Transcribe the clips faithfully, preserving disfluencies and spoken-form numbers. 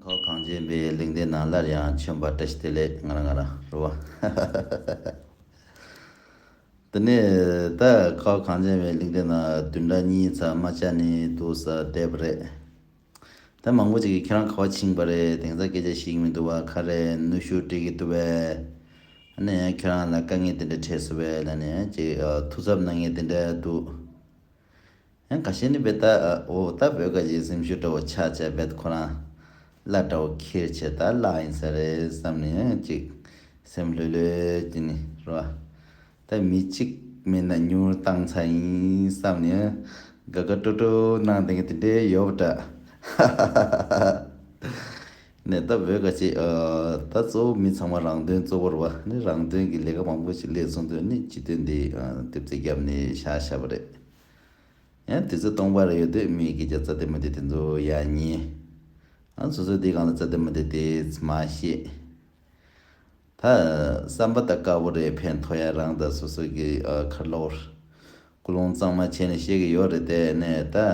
ཁ་བ་གངས་ཅན་པའི་གླིང་ཕྲན་ནང་སླར་ཡང་བྱོན་པར་བཀྲ་ཤིས་བདེ་ལེགས། ང་རང་ང་རང་རེད་བ། དེ་ནས་ད་ཁ་བ་གངས་ཅན་པའི་གླིང་ཕྲན་ནང་བདུན་ཕྲག་གཉིས་ཙམ་མ་བཅར་ནས་འདུག་ས་བསྡད་པ་རེད། ད་མང་པོ་ཅིག་གིས་ཁྱེད་རང་ག་པར་ཕྱིན་པ་རེད། དེང་སང་སྐད་ཆ་བཤད་ཀྱི་མི་འདུག་བ། ག་རེ་གནོན་ཤུགས་སྤྲད་ཀྱི་འདུག་བས། ཨ་ནི་ཁྱེད་རང་ལ་དཀའ་ངལ་དེ་འདྲ་འཕྲད་སོང་བས་ལབ་ནས་ཅིག་ཐུགས་འཚབ་གནང་མཁན་དེ་འདྲ་འདུག། ཡང་ཁ་ཤས་ནི་བས་ད་འོ་ད་བོད་ཁ་ཆེའི་སེམས་ཤུགས་འདྲ་བོ་ཆག་ཆག་བས། ཁོ་རང་བརླ་འདྲ་བོ་འཁྱེར་བྱས་ད་བརླ་ཡིན་ས་རེད་བསམ་ནས་ཡང་ཅིག་སེམས་ལྷོད་ལྷོད་ཀྱི་ནི་རེད་བ། ད་མི་གཅིག་མིན་ན་ཉུང་བཏང་ཚར་ཡིན་བསམ་ནས་ཡང་དགའ་དགའ་སྤྲོ་སྤྲོ་གནང་བསྡད་མཁན་དེ་འདྲའི་ཡོད་པ་འདྲ། ནས་ད་བོད་ཁ་ཆེ་ད་གཙོ་བོ་མི་ཚང་མ་རང་དོན་གཙོ་བོ་རེད་བ། ནི་རང་དོན་གྱི་ལས་ཀ་མང་པོ་ཞིག་ལས་སོང་དུས་ནི་སྤྱི་དོན་འདི་དེབ་རྩིས་བརྒྱབ་ནས་བཞག་བཞག་པ་རེད། ཡང་དུས་ཚོད་སྟོང་པ་རེ་ཡོད་དུས་མི་སྐད་ཆ་རྩ་དེ་མ་དེ་དེ་ཚོ་ཡང་ཉན། ཨང་སོ་སོའི་དེའི་སྒང་ལ་རྩ་དེ་མ་དེ་དེ་མ་བཤད། ད་བསམ་པ་ད་དཀར་པོ་རེད། ཕན་ཐོགས་ཡ་རང་དང་སོ་སོ་གི་ཨ་ཁ་ལོར་ཀུན་སློང་གཙང་མ་བྱས་ནས་བཤད་གི་ཡོད་རེད། དེ་ནས་ད་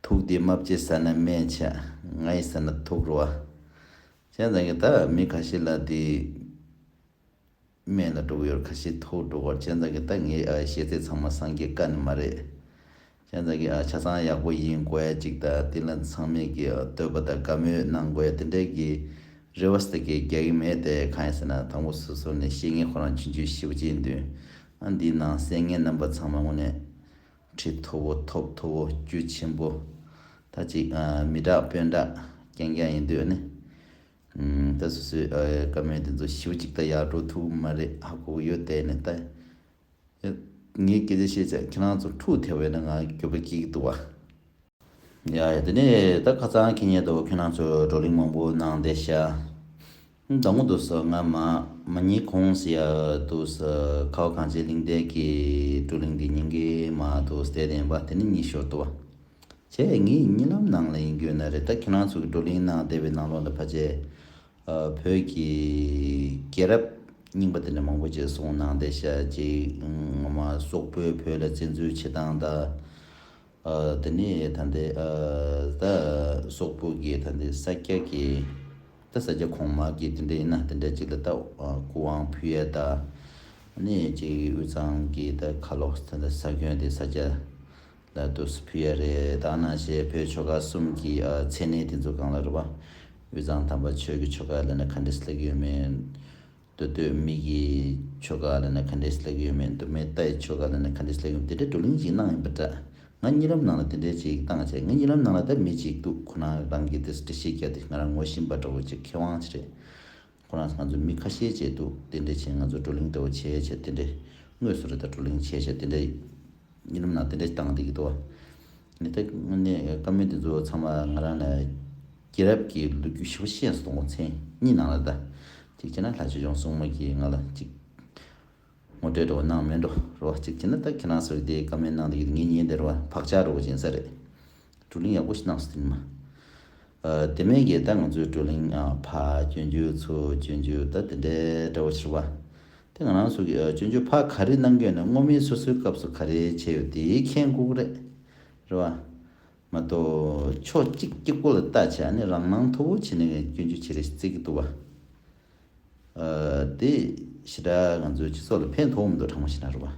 ཐུགས་དེ་མ་བྱེད་ཟ་ན་སྨན་ཆགས། ང་ཡི་ཟ་ན་ཐུགས་རེད་བ། བྱས་ཙང་གི་ད་མི་ཁ་ཤས་ལ་དེ། སྨན་ལ་འགྲོ་གི་ཡོད་རེད། ཁ་ཤས་ཐུག་འགྲོ་གི་ཡོད་རེད། བྱས་ཙང་གི་ད་ངའི་ཨ་ཤེས་ཚད་ཚང་མ་སངས་རྒྱས་བཀའ་ནི་མ་རེད། བྱས་ཙང་གི་ཨ་ཆ་ཚང་ཡག་པོ་ཡིན་དགོས་ཡ་ཅིག་དང་དེ་ལ་ཚང་མས་ཀྱི་ཨ་བསྟོད་པ་དང་དགའ་མོས་གནང་དགོས་ཡ་དེ་འདྲའི་གི་རེ་བ་ཟེར་གི་རྒྱག་གི་མེད་དེ། གང་ཡིན་ཟེར་ན་དང་པོ་སོ་སོ་ནས་ཤེས་མཁན་ཁོ་རང་ཆུང་ཆུང་ཞེ་པོ་ཅིག་ཡིན་དུས། ཨ་འདིའི་ནང་གསན་མཁན་རྣམ་པ་ཚང་མ་དངོས་གནས་ཁྲི་མཐོ་བོ་ཐོབ་མཐོ་བོ་རྒྱུ་ཆེན་པོ་ད་ཅིག་ཨ་མི་དྲག་དཔོན་དྲག་རྐྱང་རྐྱང་ཡིན་དུས་ཨ་ནི། ད་སོ་སོའི་ཨ་བཀའ་མོལ་དེ་ཚོ་ཞེ་པོ་ཅིག་ད་ཡར་འགྲོ་ཐུབ་མ་རེད། ཧ་གོ་གི་ཡོད། དེ་ནས་ད་ངའི་སྐད་ཆ་བཤད་ཚེ་ཁྱེད་རང་ཚོ་འཁྲུག་ཐེབས་པས་ན་ང་འགྱོད་པ་སྐྱེ་གི་འདུག་བ། ཡ་ཡ། དེ་ནས་ད་ཁ་སང་ཁེ་ཉེ་དོ་ཁྱེད་རང་ཚོ་བགྲོ་གླེང་མང་པོ་གནང་བསྡད་ཤག། ད་ངོ་འདུག་སོ་ང་མ་མ་ཉིན་གོང་ཟེར་ཡ་འདུག་སོ་ཁ་བ་གངས་ཅན་གླིང་ཕྲན་གྱི་བགྲོ་གླེང་འདི་ཉིན་གྱི་མ་འདུག་སྟེ་བདེན་པ་དེ་ནི་གཉིད་ཤོར་འདུག་བ། བྱས་ངའི་གཉིད་ལམ་ནང་ལ་ཡིན་རྒྱུ་ན་རེད། ད་ཁྱེད་རང་ཚོ་གི་བགྲོ་གླེང་གནང་བསྡད་པའི་ནང་ལོགས་ལ་ཕལ་ཆེར་ཨ་བོད་ཀྱི་རྒྱལ་རབས་རྙིང་པ་དེ་འདྲ་མང་པོ་ཅིག་གསུངས་གནང་བསྡད་ཤག་ཅིག་ངོ་མ་སོག་པོས་བོད་ལ་བཙན་འཛུལ་བྱེད་སྟངས་དང་། ཨ་དེ་ནས་ད་ལྟའི་ཨ་ད་སོག་པོ་གི་ད་ལྟའི་ས་སྐྱ་གི་ད་ས་སྐྱ་གོང་མ་གི་དེ་འདྲ་ཡིན་ན་དེ་འདྲ་ཅིག་ལ་ད་ཨ་སྐུ་དབང་ཕུལ་ཡས་ད། ཨ་ནི་ཅིག་དབུས་གཙང་གི་ད་ཁ་ལོ་ད་ལྟ་ས་ཁྱོན་དེ་ས་སྐྱ་ལ་དུ་ཕུལ་ཡ་རེད། ད་ནང་བཞིན་བོད་ཆོལ་ཁ་གསུམ་གྱི་ཨ་མཚན་གནས་དེ་ཚོ་སྒང་ལ་རེད་བ། དབུས་གཙང་དམ་པ་ཆོས་ཀྱི་ཆོལ་ཁ་ལབ་ན་ག་འདྲས་ལབ་ཀྱི་ཡོད་མེད། མདོ་སྟོད་མི་གི་ཆོལ་ཁ་ལབ་ན་ག་འདྲས་ལབ་ཀྱི་ཡོད་མེད། མདོ་སྨད་རྟའི་ཆོལ་ཁ་ལབ་ན་ག་འདྲས་ལབ་ཀྱི་ཡོད་མེད། དེ་འདྲའི་བགྲོ་གླེང་ཅིག་གནང་ཡིན་པ་འདྲ། ང་གཉིད་ལམ་ནང་ལ་དེ་འདྲའི་ཅིག་བཏང་བྱས། ངའི་གཉིད་ལམ་ནང་ལ་ད་མི་ཅིག་འདུག། ཁོ་ན་རང་གི་དེ་འདྲ་བཤད་རྒྱུ་དེ་ང་རང་ངོ་ཤེས་པ་འདྲ་བོ་ཅིག་མཁས་དབང་ཅིག་རེད། ཁོ་རང་ང་ཚོ་མི་ཁ་ཤས་བྱས་འདུག། དེ་འདྲ་བྱས་ང་ཚོ་བགྲོ་གླེང་འདྲ་བོ་བྱས་བྱས་དེ་འདྲ་དངོས་སུ་རེད། ད་བགྲོ་གླེང་བྱས་བྱས་དེ་འདྲ་གཉིད་ལམ་ནང་དེ་འདྲ་བཏང་བསྡད་ཀྱི་འདུག་བ། ངས་ད་དངོས་གནས་བཀའ་མོལ་དེ་ཚོ་ཚང་མ་ང་རང་ལ་རྒྱལ་རབས་ཀྱི་ལོ་རྒྱུས་ཞེ་པོ་ཤེས་སོང་། མཚན་གཉིས་ནང་ལ་ད་གཅིག་བྱས་ན་ལྷ་ཆོས་སྐྱོང་སྲུང་མ་གིས་ང་ལ་གཅིག་ངོ་སྤྲོད་འདྲ་བོ་གནང་མེད་འགྲོ་རེད་བ། གཅིག་བྱས་ན་ད་ཁྱེད་རང་ཚོས་དེ་བཀའ་མོལ་གནང་བསྡད་ཀྱི་འདུག། ངའི་ཉིན་དེ་རེད་བ། བག་ཆགས་འདྲ་བོ་ཅིག་ཡིན་ས་རེད། བགྲོ་གླེང་ཡག་པོ་ཞིག་གནང་སོང་དེ་ནི་མ། ཨ་དེ་མིན་གྱི་ད་ང་ཚོའི་བགྲོ་གླེང་ཨ་ཕར་སྐྱོན་བརྗོད་ཚུར་སྐྱོན་བརྗོད་ད་དེ་འདྲའི་འདྲ་བོ་ཞིག་རེད་བ། དེ་ང་རང་ཚོ་གི་ཨ་སྐྱོན་བརྗོད་ཕར་ག་རེ་གནང་གི་ཡོད་ན་སྔོན་མའི་སོ་སོའི་སྐབས་སུ་ག་རེ་བྱས་ཡོད་དེ་མཁྱེན་དགོས་ཀྱི་རེད། རེད་བ། མ་གཏོགས་ཕྱོགས་གཅིག་གཅིག་པོ་ལ་ལྟ་བྱས་ནས་རང་སྣང་མཐོ་བོ་བྱས་ནས་སྐྱོན་བརྗོད་བྱེད་རེས་བརྩི་གི་འདུག་བ། ཨ་དེ་ཞེ་དྲག་ང་ཚོའི་སྤྱི་ཚོགས་ལ་ཕན་ཐོགས་མི་འདུག། དྲང་མོ་བཤད་ན་རེད་བ།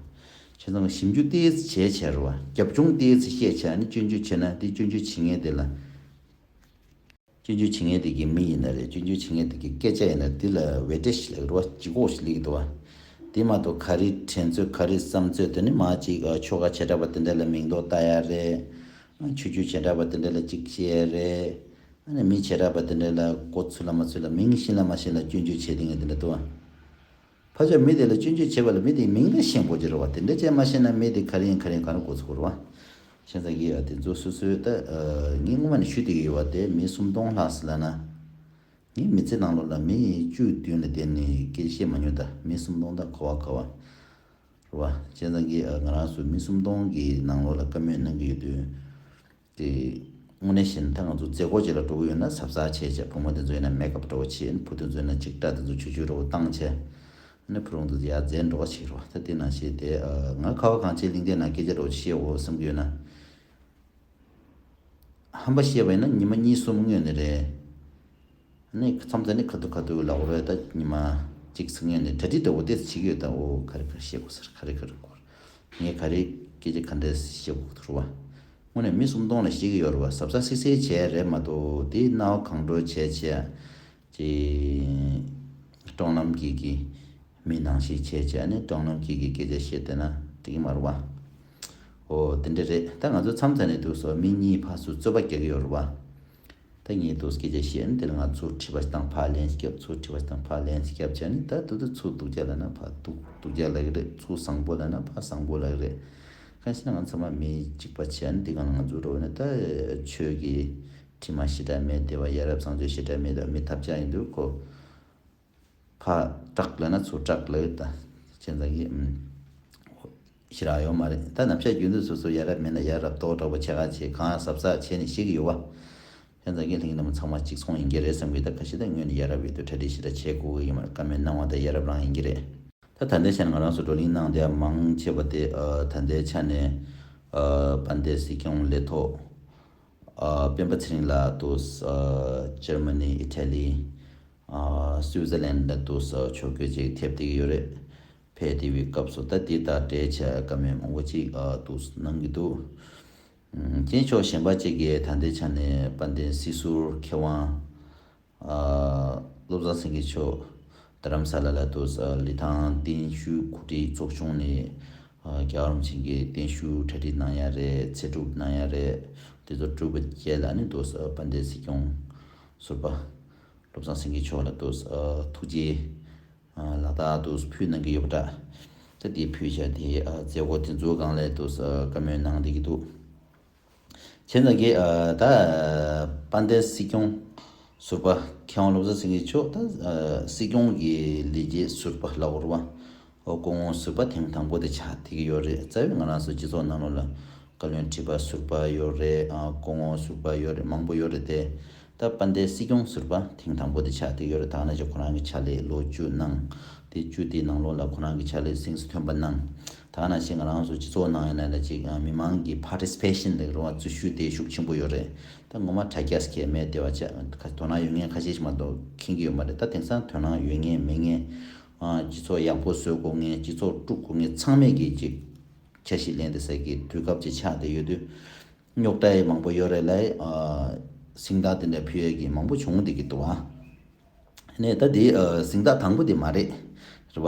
བྱས་ཙང་ཞིབ་འཇུག་ཏོག་ཙམ་བྱས་བྱས་རེད་བ། རྒྱབ་ལྗོངས་ཏོག་ཙམ་བཤད་བྱས་ནས་སྐྱོན་བརྗོད་བྱས་ན་དེ་སྐྱོན་བརྗོད་བྱེད་མཁན་དེ་ལ། སྐྱོན་བརྗོད་བྱེད་མཁན་དེ་གི་མི་ཡིན་ན་རེད། སྐྱོན་བརྗོད་བྱེད་མཁན་དེ་གི་སྐད་ཆ་ཡིན་ན་དེ་ལ་weightage་ལབ་རེད་བ། ལྗིད་ཁོག་ཞིག་སླེབས་ཀྱི་འདུག་བ། དེ་མ་གཏོགས་ག་རེ་དྲན་ཚོད་ག་རེ་བསམ་ཚོད་དེ་ནི་མ་ཅིག་ཨ་ཆོལ་ཁ་བྱེ་བྲག་པ་དེ་འདྲ་ལ་མིང་འདོགས་བཏགས་ཡ་རེད། ཨ་ཆོས་བརྒྱུད་བྱེ་བྲག་པ་དེ་འདྲ་ལ་ཅིག་བཤད་ཡ་རེད། ཨ་ནི་མི་བྱེ་བྲག་པ་དེ་འདྲ་ལ་གོ་ཚུལ་ལ་མ་ཚུལ་ལ་མིང་ཤེས་ལ་མ་ཤེས་ལ་སྐྱོན་བརྗོད་བྱེད་དེ་ངས་དེ་འདྲ་འདུག་ཨ། ཕལ་ཆེར་མི་དེ་ལ་སྐྱོན་བརྗོད་བྱེད་པ་ལ་མི་དེའི་མིང་ལ་ཤེས་དགོས་ཀྱི་རེད་བ། དེ་འདྲ་བྱས་མ་ཤེས་ན་མི་དེ་ག་རེ་ཡིན་ག་རེ་ཡིན་ག་རེ་གོ་ཚུལ་དགོས་རེད་བ། བྱས་ཙང་གི་ཨ་དེ་ཚོ་སོ་སོའི་ད་ཨ་ངས་སྔོན་མ་ནས་ཞུ་བསྡད་ཀྱི་ཡོད་བ། དེ་མི་སུམ་སྟོང་ལྷག་ཙམ་ལ་ན། ངའི་མི་ཚེ་ནང་ལོགས་ལ་མི་བཅུ་མདུན་ལ་བསྡད་ནས་སྐད་ཆ་བཤད་མ་མྱོང་། ད་མི་སུམ་སྟོང་ད་ག་བ་ག་བ་རེད་བ། བྱས་ཙང་གི་ཨ་ང་རང་ཚོ་མི་སུམ་སྟོང་གི་ནང་ལོགས་ལ་བཀའ་མོལ་གནང་གི་ཡོད་དུས། དེ་དངོས་གནས་བཤད་ན་ད་ང་ཚོ་མཛད་སྒོ་ཅིག་ལ་འགྲོ་གི་ཡོད་ན་གཟབ་གཟབ་བྱས་བྱས། བུ་མོ་དེ་ཚོ་ཡིན་ན་མེག་ཨབ་འདྲ་བོ་བྱས། བུ་དེ་ཚོ་ཡིན་ན་ཅིག་སྐྲ་དེ་ཚོ་ཆུ་ཆུ་འདྲ་བོ་བཏང་བྱས། ཨ་ནི་ཕུ་རུང་དེ་ཚོ་ཡར་འཛེགས་འགྲོ་བ་བྱེད་རོགས། ད་དེ་ནང་བཞིན་དེ་ཨ་ང་ཁ་བ་གངས་ཅན་གླིང་ཕྲན་ནང་སྐད་ཆ་འདྲ་བོ་ཅིག་བཤད་འོ་བསམ་གྱི་ཡོད་ན། ཧམ་པ་བཤད་པ་ཡིན་ན་ཉི་མ་གཉིས་གསུམ་སྔོན་ནས་རེད། ནི་མཚམས་མཚམས་ནི་ཁ་ཐུག་ཁ་ཐུག་ལབ་དགོས་རེད། ད་ཉི་མ་གཅིག་ཙམ་སྔོན་ནས་གྲ་སྒྲིག་འདྲ་བོ་དེ་བྱེད་ཀྱི་ཡོད། ད་འོ་ག་རེ་ག་རེ་བཤད་དགོས་ཟེར། ག་རེ་ག་རེ་དགོས། ངས་ག་རེ་སྐད་ཆ་ག་འདྲ་བཤད་དགོས་འདུག་རེད་བ། དངོས་གནས་མི་སུམ་སྟོང་ལ་བཤད་ཀྱི་ཡོད་རེད་བ། གཟབ་གཟབ་གཟིགས་གཟིགས་བྱས་རེད་མ་གཏོགས་དེ་རྣ་བ་གང་འགྲོ་བྱས་བྱས། ཅེ། སྤྲང་ལམ་གྱི་གི་མི་ནང་བཞིན་བྱས་བྱས་ནས་སྤྲང་ལམ་གྱི་གི་སྐད་ཆ་བཤད་བསྡད་ན་འགྲིག་གི་མ་རེད་བ། ཨོ་དེ་འདྲ་རེད། ད་ང་ཚོ་མཚམས་མཚམས་ནས་འདུག་སོ་མི་གཉིས་ཕར་ཚུར་རྩོད་པ་རྒྱག་གི་ཡོད་རེད་བ། ད་ངས་འདུག་སྐད་ཆ་བཤད་ནས་དེ་ལ་ང་ཚུར་དྲི་བ་ཞིག་དང་ཕར་ལན་ཞིག་བརྒྱབ། ཚུར་དྲི་བ་ཞིག་དང་ཕར་ལན་ཞིག་བརྒྱབ་བྱས་ནས་ད་དུ་དུ་ཚུར་སྡུག་ཅག་ལབ་ན་ཕར་སྡུག་སྡུག་ཅག་ལབ་ཀྱི་རེད། ཚུར་བཟང་པོ་ལབ་ན་ཕར་བཟང་པོ་ལབ་ཀྱི་རེད། གང་ཞེ་ན་ང་ཚང་མ་མི་གཅིག་པ་བྱས་ནས་དེ་ག་ལ་ང་ཚོ་རོགས་ན་ད་ཆོས་ཀྱི་དྲི་མ་ཞེ་དྲག་མེད་དེ་བ། ཡ་རབས་བཟང་སྤྱོད་ཞེ་དྲག་མེད་དེ་བ། མི་ཐབས་ཆག་ཡིན་དུས་ཁོ་ཕར་སྐྲག་ལབ་ན་ཚུར་སྐྲག་ལབ་ད་བྱས་ཙང་གི་ཞེ་དྲག་ཡོད་མ་རེད། ད་ནམ་ཞག་རྒྱུན་དུ་སོ་སོ་ཡ་རབས་མེད་ན་ཡ་རབས་ཏོག་དྲག་པོ་བྱེད་ག་བྱེད་གང་གཟབ་གཟབ་བྱས་ནས་ཤེས་ཀྱི་ཡོད་བ། བྱས་ཙང་གི་ལྷན་རྒྱས་རྣམས་ཚང་མ་གཅིག་མཚུངས་ཡིན་གྱི་རེད་བསམ་གི། ད་ཁ་ཤས་ད་སྔོན་ནས་ཡ་རབས་ཡོད་དུས་གྲ་སྒྲིག་ཞེ་དྲག་བྱེད་དགོས་ཀྱི་ཡོད་མ་རེད། བཀའ་མོལ་གནང་བ་དང་ཡ་རབས་རང་ཡིན་གྱི་རེད། ད་ད་ལྟའི་ཆར་ང་རང་ཚོ་བགྲོ་གླེང་གནང་བསྡད་མང་ཆེ་བ་དེ་ཨ་ད་ལྟའི་ཆ་ནས་ཨ་དཔལ་ལྡན་སྲིད་སྐྱོང་ལས་ཐོག་ཨ་སྤེན་པ་ཚེ་རིང་ལགས་དུ་ཨ་ཇར་མ་ནི། ཨི་ཊ་ལི། ཨ་སུའི་ཛར་ལན་ལ་དུ་ཨ་ཕྱོགས་བསྐྱོད་ཅིག་ཐེབས་བསྡད་ཀྱི་ཡོད་རེད། ཕེབས་བསྡད་པའི་སྐབས་སུ་ད་འདི་དང་འབྲེལ་བྱས་བཀའ་མོལ་མང་པོ་ཅིག་ཨ་དུ་གནང་གི་འདུག་ཨ་ཅན་ཕྱོགས་གཞན་པ་ཅིག་གིས་ད་ལྟའི་ཆ་ནས་དཔལ་ལྡན་སྲིད་ཟུར་མཁས་དབང་ཨ་བློ་བཟང་སེང་གེ་མཆོག་རྡ་རམ་ས་ལ་ལ་དུ་ཨ་ལི་ཐང་བརྟན་བཞུགས་གོ་སྒྲིག་ཚོགས་ཆུང་ནས་ཨ་རྒྱལ་བ་རིན་པོ་ཆེ་གི་བརྟན་བཞུགས་གྲ་སྒྲིག་གནང་ཡ་རེད། ཚེ་སྒྲུབ་གནང་ཡ་རེད། དེ་ཚོ་གྲུབ་པ་རྗེས་ལ་ནི་དུ་ཨ་དཔལ་ལྡན་སྲིད་སྐྱོང་ཟུར་པ་བློ་བཟང་སེང་གེ་མཆོག་ལ་དུ་ཨ་ཐུགས་རྗེ་ཨ་ལག་རྟགས་དུ་ཕུལ་གནང་གི་ཡོད་པ་འདྲ། ད་དེ་ཕུལ་བྱས་དེ་ཨ་མཛད་སྒོ་དེ་ཚོའི་སྒང་ལ་དུ་ཨ་བཀའ་མོལ་གནང་བསྡད་ཀྱི་འདུག་བྱས་ཙང་གི་ཨ་ད་དཔལ་ལྡན་སྲིད་སྐྱོང་ཟུར་པ་མཁས་དབང་བློ་བཟང་སེང་གེ་མཆོག་ད་ཨ་སྲིད་སྐྱོང་གི་ལས་བྱེད་ཟུར་པ་ལབ་དགོས་རེད་བ། ཨོ་སྐུ་ངོ་ཟུར་པ་ཐེངས་དང་པོ་དེ་ཆགས་བསྡད་ཀྱི་ཡོད་རེད། རྩ་བའི་ང་རང་ཚོ་སྤྱི་ཚོགས་ནང་ལོགས་ལ་བཀའ་བློན་ཁྲི་པ་ཟུར་པ་ཡོད་རེད། ཨ་སྐུ་ངོ་ཟུར་པ་ཡོད་རེད། མང་པོ་ཡོད་རེད་དེ། ད་དཔལ་ལྡན་སྲིད་སྐྱོང་ཟུར་པ་ཐེངས་དང་པོ་དེ་ཆགས་བསྡད་ཀྱི་ཡོད་རེད། ད་ག་ནང་བཞིན་ཁོ་རང་གི་ཕྱག་ལས་ལོ་བཅུ་གནང་། དེ་བཅུ་དེའི་ནང་ལོགས་ལ་ཁོ་རང་གི་ཕྱག་ལས་གཟེངས་སུ་ཐོན་པ་གནང་། ད་ག་ནང་བཞིན་ང་རང་ཚོ་སྤྱི་ཚོགས་ནང་ཡིན་ན་ལ་ཅིག་ཨ་མི་མང་གི་participation་ལ་རོགས་འཛུལ་ཞུགས་དེ་ཤུགས་ཆེན་པོ་ཡོད་རེད། ད་ངོ་མ་དྲ་རྒྱ་སྐྱེ་མེད་བདེ་བ་ཆ་ཁ་དོ་སྣང་ཡོད་མཁན་ཁ་ཤས་ཤིག་མ་གཏོགས་མཁྱེན་གྱི་ཡོད་མ་རེད། ད་དེང་སང་དོ་སྣང་ཡོད་མཁན་མེད་མཁན་ཨ་སྤྱི་ཚོགས་ཡག་པོ་བཟོ་དགོས་མཁན་སྤྱི་ཚོགས་དཀྲུག་དགོས་མཁན་ཚང་མས་ཀྱི་ཅིག་འཆར་གཞི་ལེན་བསྡད་ས་ཀྱི་དུས་སྐབས་ཅིག་ཆགས་བསྡད་ཡོད་དུས། རྙོག་དྲ་ཡི་མང་པོ་ཡོད་རེད་ལ། ཨ་གཟེངས་རྟགས་དེ་འདྲ་ཕུལ་ཡས་ཀྱི་མང་པོ་བྱུང་བསྡད་ཀྱི་འདུག་ཨ། ནས་ད་དེ་ཨ་གཟེངས་རྟགས་དང་པོ་དེ་མ་རེད། རེད་པ།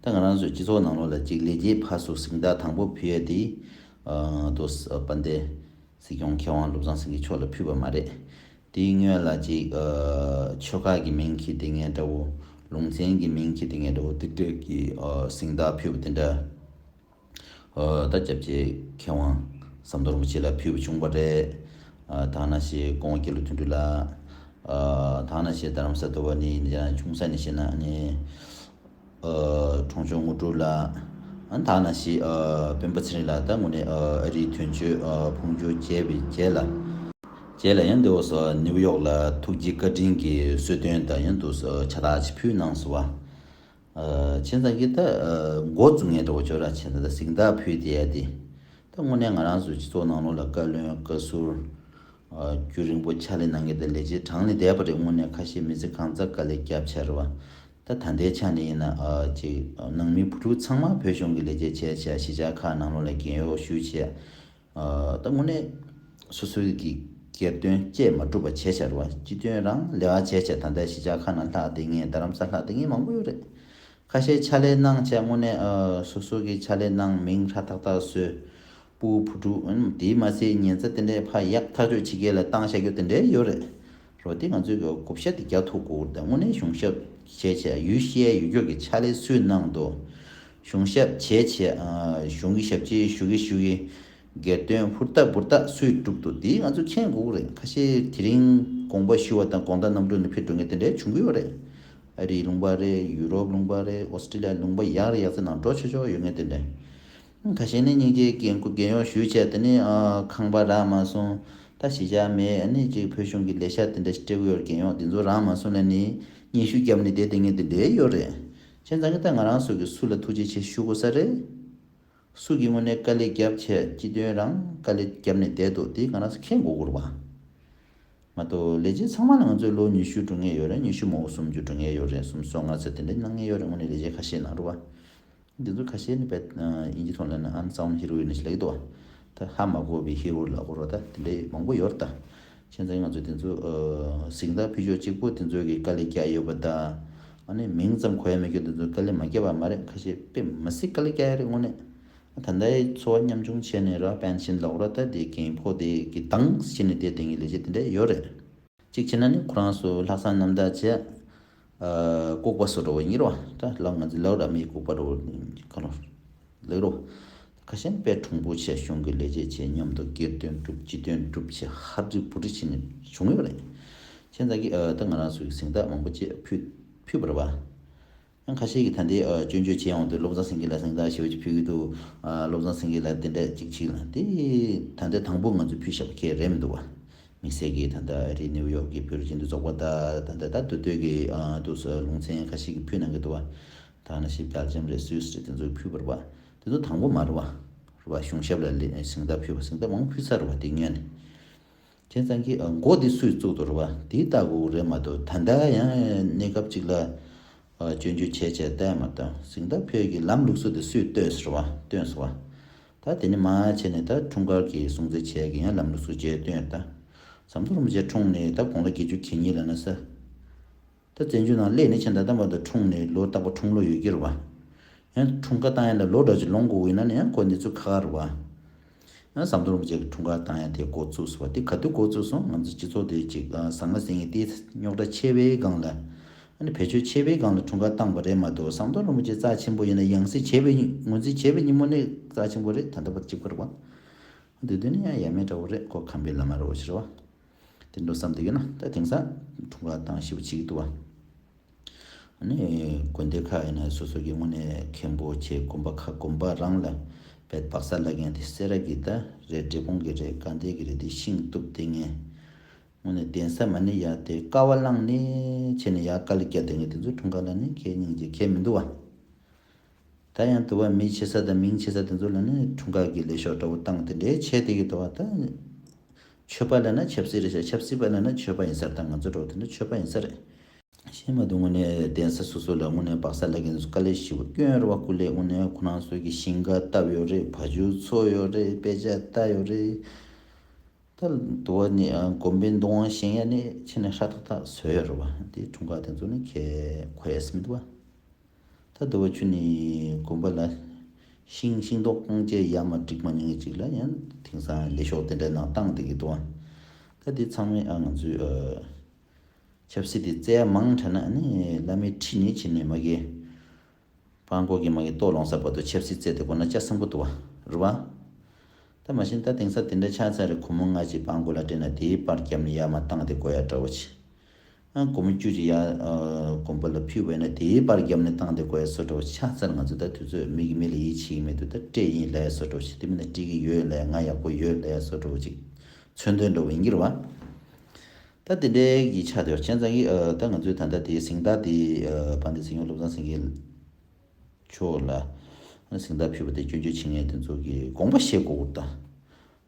ད་ང་རང་ཚོའི་སྤྱི་ཚོགས་ནང་ལོགས་ལ་གཅིག་ལས་བྱེད་ཕར་ཚུར་གཟེངས་རྟགས་དང་པོ་ཕུལ་ཡས་དེ། ཨ་དོ་ཨ་དཔལ་ལྡན་སྲིད་སྐྱོང་མཁས་དབང་བློ་བཟང་སེང་གེ་མཆོག་ལ་ཕུལ་བ་མ་རེད། དེའི་སྔོན་ལ་གཅིག་ཨ་ཆོལ་ཁ་གི་མིང་འཁྱེར་བསྡད་མཁན་འདྲ་བོ། ལུང་ཚན་གྱི་མིང་འཁྱེར་བསྡད་མཁན་འདྲ་བོ་དེ་འདྲས་ཀྱི་ཨ་གཟེངས་རྟགས་ཕུལ་བ་དེ་འདྲ། ཨ་ད་སྐྱབས་རྗེ་མཁས་དབང་ཟམ་གདོང་རིན་པོ་ཆེ་ལ་ཕུལ་བ་བྱུང་བ་རེད། ཨ་ད་ག་ནང་བཞིན་སྐུ་ངོ་སྐྱིད་ལོ་དོན་གྲུབ་ལགས། ཨ་ད་ག་ནང་བཞིན་རྡ་རམ་ས་དུ་བ་ནི་ཡང་ཆུང་ས་ནས་བཤད་ན་ནི་ཨ་གྲོང་ཆོག་དངོས་གྲུབ་ལགས། ཨ་ད་ག་ནང་བཞིན་ཨ་སྤེན་པ་ཚེ་རིང་ལགས། ད་དངོས་གནས་ཨ་ཨ་རིའི་དོན་གཅོད་ཨ་ཕུང་སྦྱོར་བྱས་པའི་རྗེས་ལ། རྗེས་ལ་ཡང་འདི་འོ་སོ་ནིའུ་ཡོག་ལ་ཐུགས་རྗེ་བཀའ་དྲིན་གྱི་གསོལ་སྟོན་དང་ཡང་འདུག་སོ་ཕྱག་རྟགས་ཅིག་ཕུལ་གནང་སོང་བ། ཨ་བྱས་ཙང་གི་ད་ཨ་འགོ་བཙུགས་མཁན་འདྲ་བོ་ཅིག་ར་བྱས་ཙང་ད་གཟེངས་རྟགས་ཕུལ་བསྡད་ཡ་དེ། ད་དངོས་གནས་ང་རང་ཚོའི་སྤྱི་ཚོགས་ནང་ལོགས་ལ་བཀའ་བློན་བཀའ་ཟུར་ཨ་རྒྱུན་རིང་པོ་ཕྱག་ལས་གནང་མཁན་དང་ལས་བྱེད་གྲངས་ལས་འདས་པ་རེད། དངོས་གནས་ཁ་ཤས་མི་ཚེ་གང་ཙམ་དཀའ་ལས་བརྒྱབ་བྱས་རེད་བ། ད་ད་ལྟའི་ཆ་ནས་ཡིན་ན་ཨ་ཅིག་ནང་མི་བུ་ཕྲུག་ཚང་མ་བོད་གཞུང་གི་ལས་བྱེད་བྱས་བྱས་གཞིས་ཆགས་ཁག་ནང་ལོགས་ལ་རྒན་གཡོག་ཞུས་བྱས། ཨ་ད་དངོས་གནས་སོ་སོའི་གི་སྒེར་དོན་བཅས་མ་སྒྲུབ་པ་བྱས་བྱས་རེད་བ། སྤྱི་དོན་རང་ལས་ཀ་བྱས་བྱས་ད་ལྟ་གཞིས་ཆགས་ཁག་ནང་ལྷག་བསྡད་མཁན་རྡ་རམ་ས་ལྷག་བསྡད་མཁན་མང་པོ་ཡོད་རེད། ཁ་ཤས་ཕྱག་ལས་གནང་བྱས་དངོས་གནས་ཨ་སོ་སོ་གི་ཕྱག་ལས་གནང་མིང་ཧྲ་ཐག་ཐག་བཟོས། སྤུ་གུ་བུ་ཕྲུག་ཨ་ནི་དེའི་མ་ཚད་ཉེན་ཚ་དེ་འདྲས་ཕར་ཡག་ཐག་གཅོད་བྱེད་མཁན་ལ་བཏང་བཞག་རྒྱུ་དེ་འདྲས་ཡོད་རེད། རོ་དེ་ང་ཚོས་གི་བགོ་བཤའ་དེ་རྒྱག་ཐུབ་དགོས་རེད། དངོས་གནས་གཞུང་ཞབས་བྱས་བྱས་ཡུལ་ཤེས་ཡུལ་སྐྱོར་གྱི་ཕྱག་ལས་སུས་གནང་འདུག་གཞུང་ཞབས་བྱས་བྱས་ཨ་གཞུང་གི་ཞབས་ཕྱི་ཞུ་གི་ཞུ་གི་སྒེར་དོན་ཧུར་ཐག་འབུར་ཐག་སུས་བསྒྲུབས་འདུག་དེ་ང་ཚོས་མཁྱེན་དགོས་རེད། ཁ་ཤས་དེ་རིང་དགོངས་པ་ཞུ་བ་དང་དགོང་དག་གནམ་གྲུ་ནས་ཕེབས་འགྲོ་མཁན་དེ་འདྲས་བྱུང་གི་ཡོད་རེད། ཨ་རིའི་ལུང་པ་རེད། ཡུ་རོབ་ལུང་པ་རེད། ཨོ་སི་ཀྲི་ལི་ཡ་ལུང་པ་ཡག་རེད། ཡག་ཚ་ནང་འགྲོ་ཆོག་ཆོག་ཡོད་མཁན་དེ་འདྲས། ཁ་ཤས་ནི་སྙིང་རྗེ་རྒན་རྒན་གཡོག་ཞུས་བྱས་དེ་ནི་ཨ་ཁང་པ་རག་མ་སོང་། ད་གཞིས་ཆགས་མེད། ཨ་ནི་ཅིག་བོད་གཞུང་གི་ལས་ཤག་དེ་འདྲ་ཞིག་སྤྲད་གི་ཡོད། རྒན་གཡོག་དེ་ཚོ་རག་མ་སོང་ལབ་ནི་སྙན་ཞུ་བརྒྱབ་ནས་བསྡད་བསྡད་མཁན་དེ་འདྲས་ཡོད་རེད། བྱས་ཙང་གི་ད་ང་རང་ཚོ་གི་སུ་ལ་ཐུགས་རྗེ་ཆེ་ཞུ་དགོས་ས་རེད། སུ་གི་ངོས་ནས་དཀའ་ལས་བརྒྱབ་བྱས་སྤྱི་དོན་རང་དཀའ་ལས་བརྒྱབ་ནས་བསྡད་འདུག་དེ་ང་རང་ཚོ་མཁྱེན་དགོས་ཀྱི་རེད་བ། མ་གཏོགས་ལས་བྱེད་ཚང་མ་ལ་ང་ཚོས་ལོ་ཉི་ཤུ་འགྲོ་མཁན་ཡོད་རེད། ཉི་ཤུ་མང་པོ་སུམ་ཅུ་འགྲོ་མཁན་ཡོད་རེད། སུམ་ཅུ་སོ་ལྔ་ཚོ་དེ་འདྲ་གནང་མཁན་ཡོད་རེད། དངོས་གནས་ལས་བྱེད་ཁ་ཤས་ནང་རུ་བ། འདི་ཚོ་ཁ་ཤས་ནི་བེད་ཨིན་ཇི་ཐོག་ལ་ནི་unsung hero་ཡིན་ཞིག་ལབ་ཀྱི་འདུག་བ། ད་ཧ་མ་གོ་བའི་ཧི་རོ་ལ་གོ་རོ་ད་དེ་འདྲའི་མང་པོ་ཡོད་རེད་ད། བྱས་ཙང་ང་ཚོས་དེ་ཚོ་གཟེངས་རྟགས་ཕུལ་ཆོག་གཅིག་པོ་དེ་ཚོ་གི་དཀའ་ལས་རྒྱག་ཡོད་པ་ད། ཨ་ནི་མིང་ཙམ་གོ་ཡ་མེད་ཀྱི་དེ་ཚོ་དཀའ་ལས་མ་རྒྱབ་པ་མ་རེད། ཁ་ཤས་དཔེ་མི་སྲིད་དཀའ་ལས་རྒྱག་ཡ་རེད་དངོས་གནས། ད་ལྟའི་འཚོ་བ་ཉམ་ཆུང་བྱས་ནས་ར་པན་ཤིན་ལོག་ར་ད་དེ་རྒན་ཕོ་དེ་གི་དང་ཤི་ནས་དེ་དེང་གི་ལས་བྱེད་དེ་འདྲ་ཡོད་རེད། གཅིག་བྱས་ན་ནི་ཁོ་རང་ཚོ་ལྷག་བསམ་རྣམ་དག་བྱས། ལྐུགས་པ་བཟོ་འདྲ་བོ་ཡིན་རོ། ད་ལག་ང་ཚོ་ལག་ར་མི་ལྐུགས་པ་འདྲ་བོ་ག་ནོ་ལག་རོ། ཁ་ཤས་དཔེ་གྲུང་པོ་བྱས་གཞུང་གི་ལས་བྱེད་བྱས་མཉམ་དུ་སྒེར་དོན་སྒྲུབ་སྤྱི་དོན་སྒྲུབ་བྱས་ཧ་རི་བུ་རི་བྱས་ནས་བྱུང་ཡོད་རེད། བྱས་ཙང་གི་ད་ང་རང་ཚོ་གི་གཟེངས་རྟགས་མང་པོ་བཅས་ཕུལ་ཕུལ་བ་རེད་བ། ཡང་ཁ་ཤས་ཀྱིས་ད་ལྟའི་ཨ་སྐྱོན་བརྗོད་བྱེད་ཡོང་དུས་བློ་བཟང་སེང་གེ་ལ་གཟེངས་རྟགས་ཞེ་པོ་ཅིག་ཕུལ་གྱི་འདུག་ཨ་བློ་བཟང་སེང་གེ་ལ་དེ་འདྲ་ཅིག་ཅིག་ལ་དེ་ད་ལྟའི་དང་པོ་ང་ཚོས་ཕུལ་བཞག་པ་ཁེ་རེད་མི་འདུག་བ། དམིགས་བསལ་གྱིས་ད་ལྟ་རི་ནིའུ་ཡོག་གི་བོད་རིགས་སྤྱི་མཐུན་ཚོགས་པ་དང་ད་ལྟ་ད་མདོ་སྟོད་ཀྱི་ཨ་འདུག་ས་ལུང་ཚན་ཁ་ཤས་ཀྱིས་ཕུལ་གནང་གི་འདུག་བ། ད་ནང་བཞིན་སྦེལ་ཇམ་རེད་སུད་སི་རེད་དེ་ཚོས་ཕུལ་བ་རེད་བ། དེ་ཚོ་དང་པོ་མ་རེད་བ། རེད་བ། གཞུང་ཞབས་ལ་ལས་གཟེངས་རྟགས་ཕུལ་བ་གཟེངས་རྟགས་མང་པོ་ཕུལ་ཚར་བ་དེ་སྔོན་ནས། བྱས་ཙང་གི་ཨ་མགོ་འདི་སུས་བཙུགས་འདུག་རེད་བ། འདི་ལྟ་དགོས་རེད་མ་གཏོགས་ད་ལྟ་ཡང་གནས་སྐབས་གཅིག་ལ་ཨ་སྐྱོན་བརྗོད་བྱས་བྱས་བལྟས་མ་བཏང་གཟེངས་རྟགས་ཕུལ་གྱི་ལམ་ལུགས་སྲོལ་དེ་སུས་བཏོད་ཟེར་བ་བཏོན་ཟེར་བ། ད་དེ་ནི་མ་བྱས་ནས་ད་འཁྲུངས་སྐར་གྱི་སྲུང་བརྩི་བྱས་ཀྱི་ཡང་ལམ་ལུགས་སྲོལ་བརྗེ་བཏོན་ད། ཟམ་གདོང་རིན་པོ་ཆེ་འཁྲུངས་ནས་ད་དགུང་ལོ་བརྒྱད་ཅུ་གྱ་གཉིས་ལ་ན་ས། ད་བཙན་བྱོལ་ནང་སླེབས་ནས་ཕྱིན་ད་ལྟ་བར་དུ་འཁྲུངས་ནས་ལོ་རྟག་པར་འཁྲུངས་ལོ་ཡོད་ཀྱི་རེད་བ། ཡང་འཁྲུངས་སྐར་བཏང་ཡ་ལ་ལོ་འདྲ་ཅིག་ལོངས་དགོས་ཡིན་ན་ནི་ཡང་ཁོ་འདི་ཚོ་ཁག་ཁག་རེད་བ། ཡང་ཟམ་གདོང་རིན་པོ་ཆེ་གི་འཁྲུངས་སྐར་བཏང་ཡ་དེ་འགོ་བཙུགས་སོང་བ་དེ་ག་དུས་འགོ་བཙུགས་སོང་། ང་ཚོ་སྤྱི་ཚོགས་དེ་ཅིག་ཟང་ངེ་ཟིང་ངེ་དེ་རྙོག་དྲ་ཆེ་བའི་སྒང་ལ། ཨ་ནི་བེད་སྤྱོད་ཆེ་བའི་སྒང་ལ་འཁྲུངས་སྐར་བཏང་བ་རེད་མ་གཏོགས་ཟམ་གདོང་རིན་པོ་ཆེ་རྩ་ཆེན་པོ་ཡིན་ན་ཡང་སྲིད་བྱས་པའི་ཉིན་ངོས་འཛིན་བྱས་པའི་ཉིན་མོ་ནས་རྩ་ཆེན་པོ་རེད། ད་ལྟ་བར་གཅིག་པ་རེད་བ། འདི་དོན་ནི་ཡང་ཡ་མེད་འདྲ་བོ་རེད། ཁོ་ཁམས་པའི་བླ་མ་རེད་བ་ཞེས་རེད་བ། དེ་འགྲོ་བསམ་དེ་གི་ན་ད་དེང་སང་འཁྲུངས་སྐར་བཏང་ཞིབ་བྱེད་ཀྱི་འདུག་བ། ཨ་ནི་དགོན་སྡེ་ཁག་ཡིན་ན་སོ་སོ་གི་དངོས་གནས་མཁན་པོ་ཆེ་དགོན་པ་ཁག་དགོན་པ་རང་ལ་བེད་བག་ས་ལ་མཁན་དེ་སེ་ར་གི་ད་རེད། འབྲས་སྤུངས་གི་རེད། དགའ་ལྡན་གི་རེད། དེ་ཤིང་གཏུབ་དེ་ངན་དངོས་གནས་གདན་ས་མ་ཎི་ཡ་དེ་ཀ་བ་བླངས་ནས་བྱས་ནས་ཡ་དཀའ་ལས་བརྒྱབ་དེ་ངས་དེ་ཚོ་འཁྲུངས་སྐར་ལ་ནི་ཁས་སྙིང་རྗེ་ཁས་མི་འདུག་བ། ད་ཡང་དུ་བ་མི་ཆེ་ས་དང་མིང་ཆེ་ས་དེ་ཚོ་ལ་ནི་འཁྲུངས་སྐར་གྱི་ལས་ཤོག་འདྲ་བོ་བཏང་དེ་འདྲའི་བྱས་དེ་གི་དུ་བ་ད། ཆོས་པ་ལ་ན་ཆབ་སྲིད་རེད་ཤག་ཆབ་སྲིད་པ་ལ་ན་ཆོས་པ་ཡིན་ས་རེད། ད་ང་ཚོ་འདྲ་བོ་དེ་འདྲ་ཆོས་པ་ཡིན་ས་རེད། ཤེས་མ་འདུག་དངོས་གནས་གདན་ས་སོ་སོ་ལ་དངོས་གནས་བག་ས་ལ་གིན་དཀའ་ལས་ཞེ་པོ་སྐྱོན་རེད་བ། སྐུ་ལས་དངོས་གནས་ཁོ་རང་ཚོ་གི་ཤིང་ཁ་བཏབ་ཡོད་རེད། བ་ཕྱུགས་འཚོ་ཡོད་རེད། དཔེ་ཆ་ལྟ་ཡོད་རེད། ད་དུ་བ་ནི་ཨ་དགོན་པའི་འདུ་ཁང་བཞེངས་ཡ་ནི་ཕྱི་ནས་ཧྲ་ཐག་ཐག་བཟོས་ཡོད་རེད་བ། དེ་འཁྲུངས་སྐར་དེ་ཚོ་ནི་ཁས་གོ་ཡས་མི་འདུག་བ། ད་དུ་བ་ཆུ་ནི་དགོན་པ་ལ་ཤིང་ཤིང་ཏོག་རྐང་བཅད་ཡར་མར་སྒྲིག་མ་མྱོང་གི་ཅིག་ལ་ཡང་དེང་སང་ལས་ཤོག་དེ་འདྲ་ནང་བཏང་བསྡད་ཀྱི་འདུག་བ། ད་དེ་ཚང་མས་ཨ་ང་ཚོའི་ཨ་ཆབ་སྲིད་དེ་བཙལ་ཡ་མང་དྲགས་ན་ཨ་ནི་བླ་མའི་ཁྲི་ནས་ཕྱིན་ནས་མ་གི་སྤྲང་པོ་གི་མ་གི་ལྟོ་ལོང་ས་བར་དུ་ཆབ་སྲིད་རྩེ་དེ་དགོས་ན་ལྕགས་སྲིན་པོ་འདུག་བ། རེད་བ། ད་མ་གཞི་ད་དེང་སང་དེ་འདྲ་ཆགས་ཚར་རེད། སྒོར་མོ་ལྔ་ཅིག་སྤྲང་པོ་ལ་སྤྲད་ན་དེའི་པར་བརྒྱབ་ནས་ཡར་མར་བཏང་སྟེ་དགོས་ཡ་འདྲ་བོ་ཅིག་ཨ་སྒོར་མོ་བཅུ་ཅིག་ཡར་ཨ་དགོན་པ་ལ་ཕུལ་བས་ན་དེའི་པར་བརྒྱབ་ནས་བཏང་སྟེ་དགོས་ཡ་བཟོ་འདྲ་བོ་ཆགས་ཚར། ང་ཚོ་ད་དུས་ཚོད་མི་གི་མི་ལ་ཡིད་ཆེས་ཀྱི་མེད་དུས་ད་སྤྲད་ཡིན་ལབ་ཡ་བཟོ་འདྲ་བོ་ཅིག་དེ་མིན་ན་སྤྲད་ཀྱི་ཡོད་ལབ་ཡ་ང་ཡག་པོ་ཡོད་ལབ་ཡ་བཟོ་འདྲ་བོ་ཅིག་མཚོན་དོན་འདྲ་བོ་ཡིན་གྱི་རེད་བ། ད་དེ་འདྲའི་གི་ཆ་དེ་བ་ཆེན་ཚང་གི་ཨ་ད་ང་ཚོའི་ད་ལྟ་དེའི་གཟེངས་རྟགས་དེ་ཨ་དཔལ་ལྡན་སྲིད་སྐྱོང་བློ་བཟང་སེང་གེ་མཆོག་ལ་ཨ་གཟེངས་རྟགས་ཕུལ་བ་དེ་སྐྱོན་བརྗོད་བྱེད་མཁན་དེ་ཚོ་གི་དགོངས་པ་བཞེས་དགོས་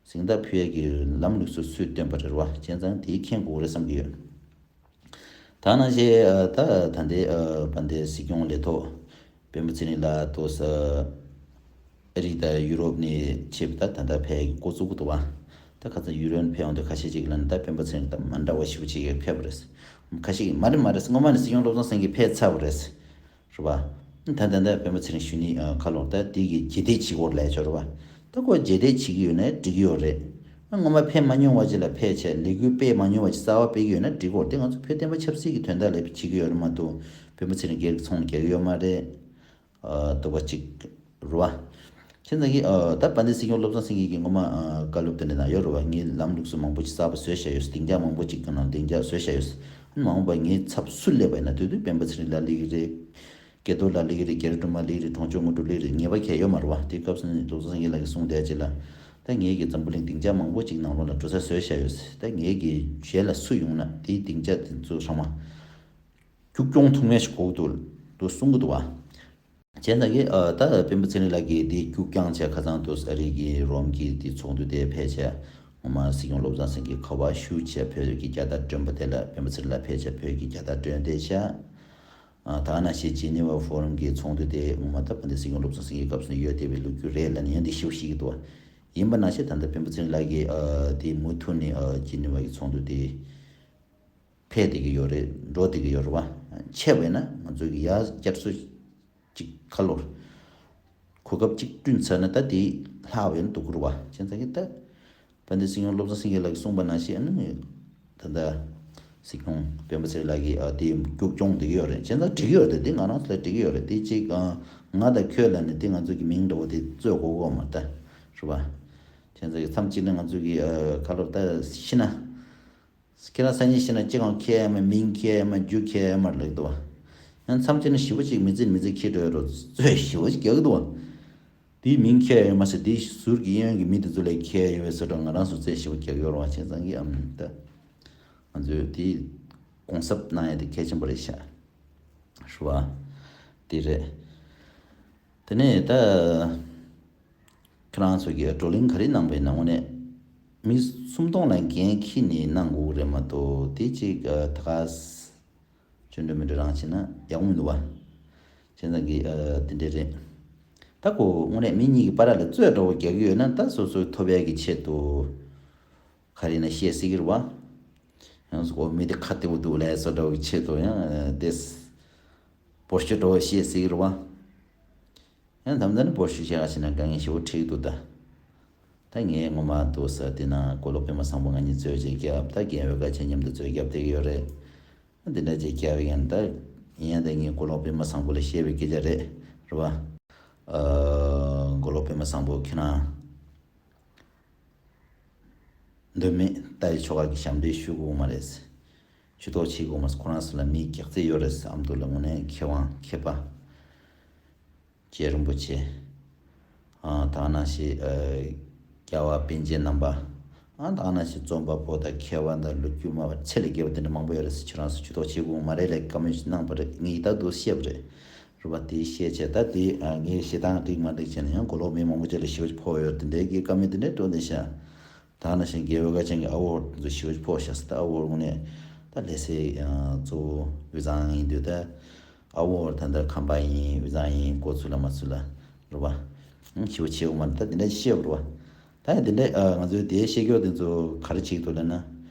ཀྱི་རེད་ད། གཟེངས་རྟགས་ཕུལ་ཡས་ཀྱི་ལམ་ལུགས་སུ་སུས་བཏོན་པ་རེད་བ། བྱས་ཙང་དེའི་མཁྱེན་དགོས་རེད་བསམ་གྱི་ཡོད། ད་ནང་བཞིན་ཨ་ད་ད་ལྟའི་ཨ་དཔལ་ལྡན་སྲིད་སྐྱོང་ལས་ཐོག་སྤེན་པ་ཚེ་རིང་ལགས་ཏོག་ཙམ་ཨ་རི་དང་ཡུ་རོབ་ནས་ཆེད་དུ་ད་ད་ལྟ་ཕེབས་འགོ་བཙུགས་འདུག་བ། ད་ཁ་སང་ཡུ་རོབ་ནས་ཕེབས་འོང་དུས་ཁ་ཤས་ཅིག་ལ་ནི་ད་སྤེན་པ་ཚེ་རིང་དང་མ་འདྲ་བ་ཞིག་ཅིག་ཕེབས་པ་རེད། ཁ་ཤས་ཀྱིས་མ་རེད་མ་རེད། སྔོན་མ་ནས་སྲིད་སྐྱོང་བློ་བཟང་སེང་གེ་ཕེབས་ཚར་བ་རེད། རེད་བ། ད་ད་ད་སྤེན་པ་ཚེ་རིང་ཞུ་ནི་ཨ་ཁ་ལོ་ད་དེ་གི་རྗེས་འདེད་བྱེད་སྐོར་ལས་ཆོག་རེད་བ། ད་ཁོ་རྗེས་འདེད་བྱེད་ཀྱི་ཡོད་ན་འགྲིག་གི་ཡོད་རེད། ཨ་སྔོན་མ་ཕེབས་མ་མྱོང་བ་ཅིག་ལ་ཕེབས་བྱས་ལས་འགུལ་སྤེལ་མ་མྱོང་བ་ཅིག་གསར་བ་སྤེལ་གྱི་ཡོད་ན་འགྲིག་གི་ཡོད་རེད། དེ་ང་ཚོ་བོད་བསྟན་པ་ཆབ་སྲིད་ཀྱི་དོན་དག་ལ་བྱེད་ཀྱི་ཡོད་རེད་མ་གཏོགས་སྤེན་པ་ཚེ་རིང་སྒེར་གྱི་ཚོང་རྒྱག་གི་ཡོད་མ་རེད། ཨ་འདུག་པ་ཅིག་རེད་བ། ཁྱེད་ཚང་གིས་ཨ་ད་དཔལ་ལྡན་སྲིད་སྐྱོང་བློ་བཟང་སེང་གེ་གིས་སྔོན་མ་ཨ་བཀའ་སློབ་དེ་འདྲ་གནང་ཡོད་རེད་བ། ངས་ལམ་ལུགས་སུ་མང་པོ་ཅིག་གསར་པ་བཟོས་བཞག་ཡོད། སྡིངས་ཆ་མང་པོ་ཅིག་གི་ནང་སྡིངས་ཆ་བཟོས་བཞག་ཡོད། མ་འོངས་པ་ངའི་ཚབ་སུ་སླེབས་པ་ཡིན་ན་དེ་དུས་སྤེན་པ་ཚེ་རིང་ལགས་སླེབས་ཀྱི་རེད། སྐལ་རྡོར་ལགས་སླེབས་ཀྱི་རེད། རྒྱ་རི་སྒྲོལ་མ་སླེབས་ཀྱི་རེད། གྲོང་ཆོག་དངོས་གྲུབ་སླེབས་ཀྱི་རེད། ངེས་པ་གང་ཡང་ཡོད་མ་རེད་བ། དེ་སྐབས་སུ་ནི་བློ་བཟང་སེང་གེ་ལགས་ཀྱིས་གསུངས་བསྡད་ཅིག་ལ། ད་ངེད་ཀྱིས་འཛམ་བུ་གླིང་སྡིངས་ཆ་མང་པོ་ཅིག་ནང་ལོགས་ལ་འགྲོ་ས་བཟོས་བཞག་ཡོད། ད་ངེད་ཀྱི་རྗེས་ལ་སུ་ཡོང་ན་དེའི་སྡིངས་ཆ་དེ་ཚོ་ཚང་མ་རྒྱུག་སྐྱོང་ཐུབ་མཁན་ཞིག་དགོས་འདུག་འདུག་གསུང་གི་འདུག་བ། བྱས་ཙང་གི་ཨ་ད་སྤེན་པ་ཚེ་རིང་ལགས་ཀྱིས་འདི་རྒྱུག་བསྐྱངས་བྱས་ཁ་སང་དུ་ཨ་རི་གི་རོམ་གྱི་འདི་ཚོགས་འདུ་དེ་ཕེབས་བྱས་ ངོ་མ་སྲིད་སྐྱོང་བློ་བཟང་སེང་གེ་ག་པར་བཞུགས་བྱས་བོད་ཀྱི་རྒྱལ་དར་སྒྲོན་པ་དེ་ལ་སྤེན་པ་ཚེ་རིང་ལགས་ཕེབས་བྱས་བོད་ཀྱི་རྒྱལ་དར་སྒྲོན་བསྡད་བྱས། ཨ་ད་ག་ནང་བཞིན་ཇི་ནི་ཝ་ཕོ་རམ་གྱི་ཚོགས་འདུ་དེ་ངོ་མ་ད་དཔལ་ལྡན་སྲིད་སྐྱོང་བློ་བཟང་སེང་གེ་སྐབས་སུ་ཡོད་བསྡད་པའི་ལོ་རྒྱུས་རེད་ལབ་ནས་ཡང་འདི་ཞིབ་ཞིག་འདུག་བ། ཡིན་པ་ནང་བཞིན་ད་ལྟ་སྤེན་པ་ཚེ་རིང་ལགས་ཀྱིས་ཨ་དེ་མུ་མཐུད་ནས་ཨ་ཇི་ནི་ཝ་གི་ཚོགས་འདུ་དེ་ཕེབས་བསྡད་ཀྱི་ཡོད་རེད། འགྲོ་བསྡད་ཀྱི་ཡོད་རེད་བ། ཆད་པ་ཡིན་ན་ང་ཚོ་གི་ཡར་བསྐྱར་གསོ་ཅིག་ཁ་ལོར་གོ་སྐབས་ཅིག་བསྐྲུན་ཚར་ན་ད་དེ་ལྷག་པ་ཡིན་འདུག་གི་རེད་བ། བྱས་ཙང་གི་ད་དཔལ་ལྡན་སྲིད་སྐྱོང་བློ་བཟང་སེང་གེ་ལགས་ཀྱིས་གསུངས་པ་ནང་བཞིན་ཨ་ནི་ད་ལྟ་སྲིད་སྐྱོང་སྤེན་པ་ཚེ་རིང་ལགས་ཀྱིས་ཨ་དེ་མཇུག་སྐྱོང་བསྡད་ཀྱི་ཡོད་རེད། བྱས་ཙང་འགྲིག་གི་ཡོད་རེད། དེ་ང་རང་ཚོ་ལ་འགྲིག་གི་ཡོད་རེད། དེ་གཅིག་ཨ་ང་དང་ཁྱོད་ལབ་ནས་དེ་ང་ཚོ་གི་མིང་འདྲ་བོ་དེ་རྩོད་དགོས་ཀྱི་ཡོད་མ་རེད་ད། རེད་བ། བྱས་ཙང་གི་མཚམས་གཅིག་ན་ང་ཚོ་གི་ཨ་ཁ་ལོར་ད་ཤི་ན། ཁྱེད་རང་སང་ཉིན་ཤི་ན་ཅི་གང་ཁྱེད་ཡ་མ་མིང་ཁྱེད་ཡ་མ་རྒྱུ་ཁྱེད་ཡ་མ་ལེགས་འདུག་བ། ཡང་མཚམས་ཅི་ན་ཞི་བ་ཅིག་མི་ཚེ་མི་ཚེ་ཁྱེད་འགྲོ་ཡ་རོ་རྩོད་ཞི་བ་ཅིག་རྒྱག་གི་འདུག་བ། དེའི་མིང་ཁྱེད་ཡ་མ་ཟེར་དེའི་ཟུར་གྱི་གཡས་གཡོན་གྱི་མི་དེ་ཚོ་ལས་ཁྱེད་ཡ་ཡོད་པའི་བཟོ་འདྲ་ང་རང་ཚོ་རྩོད་ཞི་བ་རྒྱག་ཡོད་རེད་བ། བྱས་ཙང་གི་ཨམ་ད་ང་ཚོས་དེའི་དགོངས་ཟབ་གནང་ཡ་དེ་གལ་ཆེན་པོ་རེད་ཤག་རེད་བ། དེ་རེད། དེ་ནས་ད། ཁྱེད་རང་ཚོ་གིས་བགྲོ་གླེང་ག་རེ་གནང་པའི་ནང་ནས་མི་སུམ་སྟོང་ལ་འགན་འཁྱེར་ནས་གནང་དགོས་རེད་མ་གཏོགས་དེ་གཅིག་ད་ག་ཅོན་འདྲ་མི་འདྲ་རང་བྱས་ན་ཡག་མི་འདུག་བ། བྱས་ཙང་གི་དེ་འདྲ་རེད། ད་ཁོ་དངོས་གནས་མི་གཉིས་ཀྱི་བར་ལ་རྩོད་འདྲ་བོ་རྒྱག་གི་ཡོད་ན་ད་སོ་སོའི་ཐོབ་ཡ་གི་ཆེད་དུ་ག་རེ་ན་བཤད་སྲིད་ཀྱི་རེད་བ། ཡང་སོ་མི་དེ་ཁ་བདེ་བོ་འདུག་ལས་སོ་འདྲ་བོ་གི་ཆེད་དུ་ཡང་དེ་སྦོ་ཤོ་འདྲ་བོ་བཤད་སྲིད་ཀྱི་རེད་བ། ཡང་དམ་དམ་ནི་བོར་ཤུ་ཤ་ཤི་ན་དཀའ་ངལ་ཞེ་པོ་འཕྲད་ཀྱི་འདུག་ད། ད་ངས་ངོ་མ་འདུག་ས་དེ་ན་གོ་ལོག་པད་མ་བཟང་པོ་ང་གཉིས་རྩོད་བྱེད་རྒྱབ་ད་རྒན་འོས་ཀ་ཆེན་མཉམ་དུ་རྩོད་རྒྱབ་བསྡད་ཀྱི་ཡོད་རེད། འདི་འདྲ་ཅིག་རྒྱབ་ཡིན་ད། ཡིན་ཡང་ད་ངས་གོ་ལོག་པད་མ་བཟང་པོ་ལ་བཤད་པའི་སྐད་ཆ་རེད། རེད་བ། ཨ། གོ་ལོག་པད་མ་བཟང་པོ་ཁྱེད་རང་། འདོད་མེད་ལྟ་ཡི་ཆོ་ག་གི་ཞབས་འདྲེན་ཞུ་དགོས་མ་རེད། ཇུས་གཏོགས་བྱེད་དགོས་མ་རེད། ཁོ་རང་ཚོ་ལ་མིའི་སྒེག་རྩེ་ཡོད་རེད། ཨ་མདོ་ལ་དངོས་གནས་མཁས་དབང་མཁས་པ། རྗེ་རིན་པོ་ཆེ། ཨ་ད་ག་ནང་བཞིན་ཨ་རྒྱལ་བ་པཎ་ཆེན་རྣམ་པ། ཨ་ད་ག་ནང་བཞིན་རྩོམ་པ་པོ་དང་མཁས་པ་དང་ལོ་རྒྱུས་སྨྲ་བ་ཚད་ལས་བརྒལ་བ་དེ་འདྲ་མང་པོ་ཡོད་རེད། ཁྱེད་རང་ཚོ་ཇུས་གཏོགས་བྱེད་དགོས་མ་རེད་ལབ་བཀའ་མོལ་ཞིག་གནང་བ་རེད། ངས་ད་དུང་བཤད་པ་རེད། རེད་པ། དེ་བཤད་བྱས་ད་དེ་ཨ་ངས་བཤད་སྟངས་འགྲིག་མ་འགྲིག་བྱས་ན་ཡང་གོ་ལོག་མི་མང་པོ་ཅིག་ལ་ཞེ་པོ་ཅིག་ཕོག་ཡོད་དེ་འདྲའི་གི་བཀའ་མོལ་དེ་འདྲའི་སྤྲོད་བསྡད་ཤག་ད་ནང་བཞིན་རྒྱལ་བའི་ཀ་ཆེན་གྱི་ཨ་བོ་ཚོ་ཞེ་པོ་ཅིག་ཕོག་ཤག་ཟེར། ད་ཨ་བོ་དངོས་གནས་ད་ལས་སའི་ཨ་གཙོ་བོ་དབུས་གཙང་ཡིན་དུས་ད་ཨ་བོ་ད་ལྟ་ཁམས་པ་ཡིན་དབུས་གཙང་ཡིན་གོ་ཚུལ་ལ་མ་ཚུལ་ལ་རེད་པ། ཞེ་པོ་ཆེ་བོ་མ་ད་དེ་འདྲ་བཤད་པ་རེད་པ། ད་ཡང་དེ་འདྲ་ཨ་ང་ཚོའི་དེའི་བཤད་རྒྱུ་དེ་ཚོ་ག་རེ་བྱེད་ཀྱི་འདུག་ལབ་ན།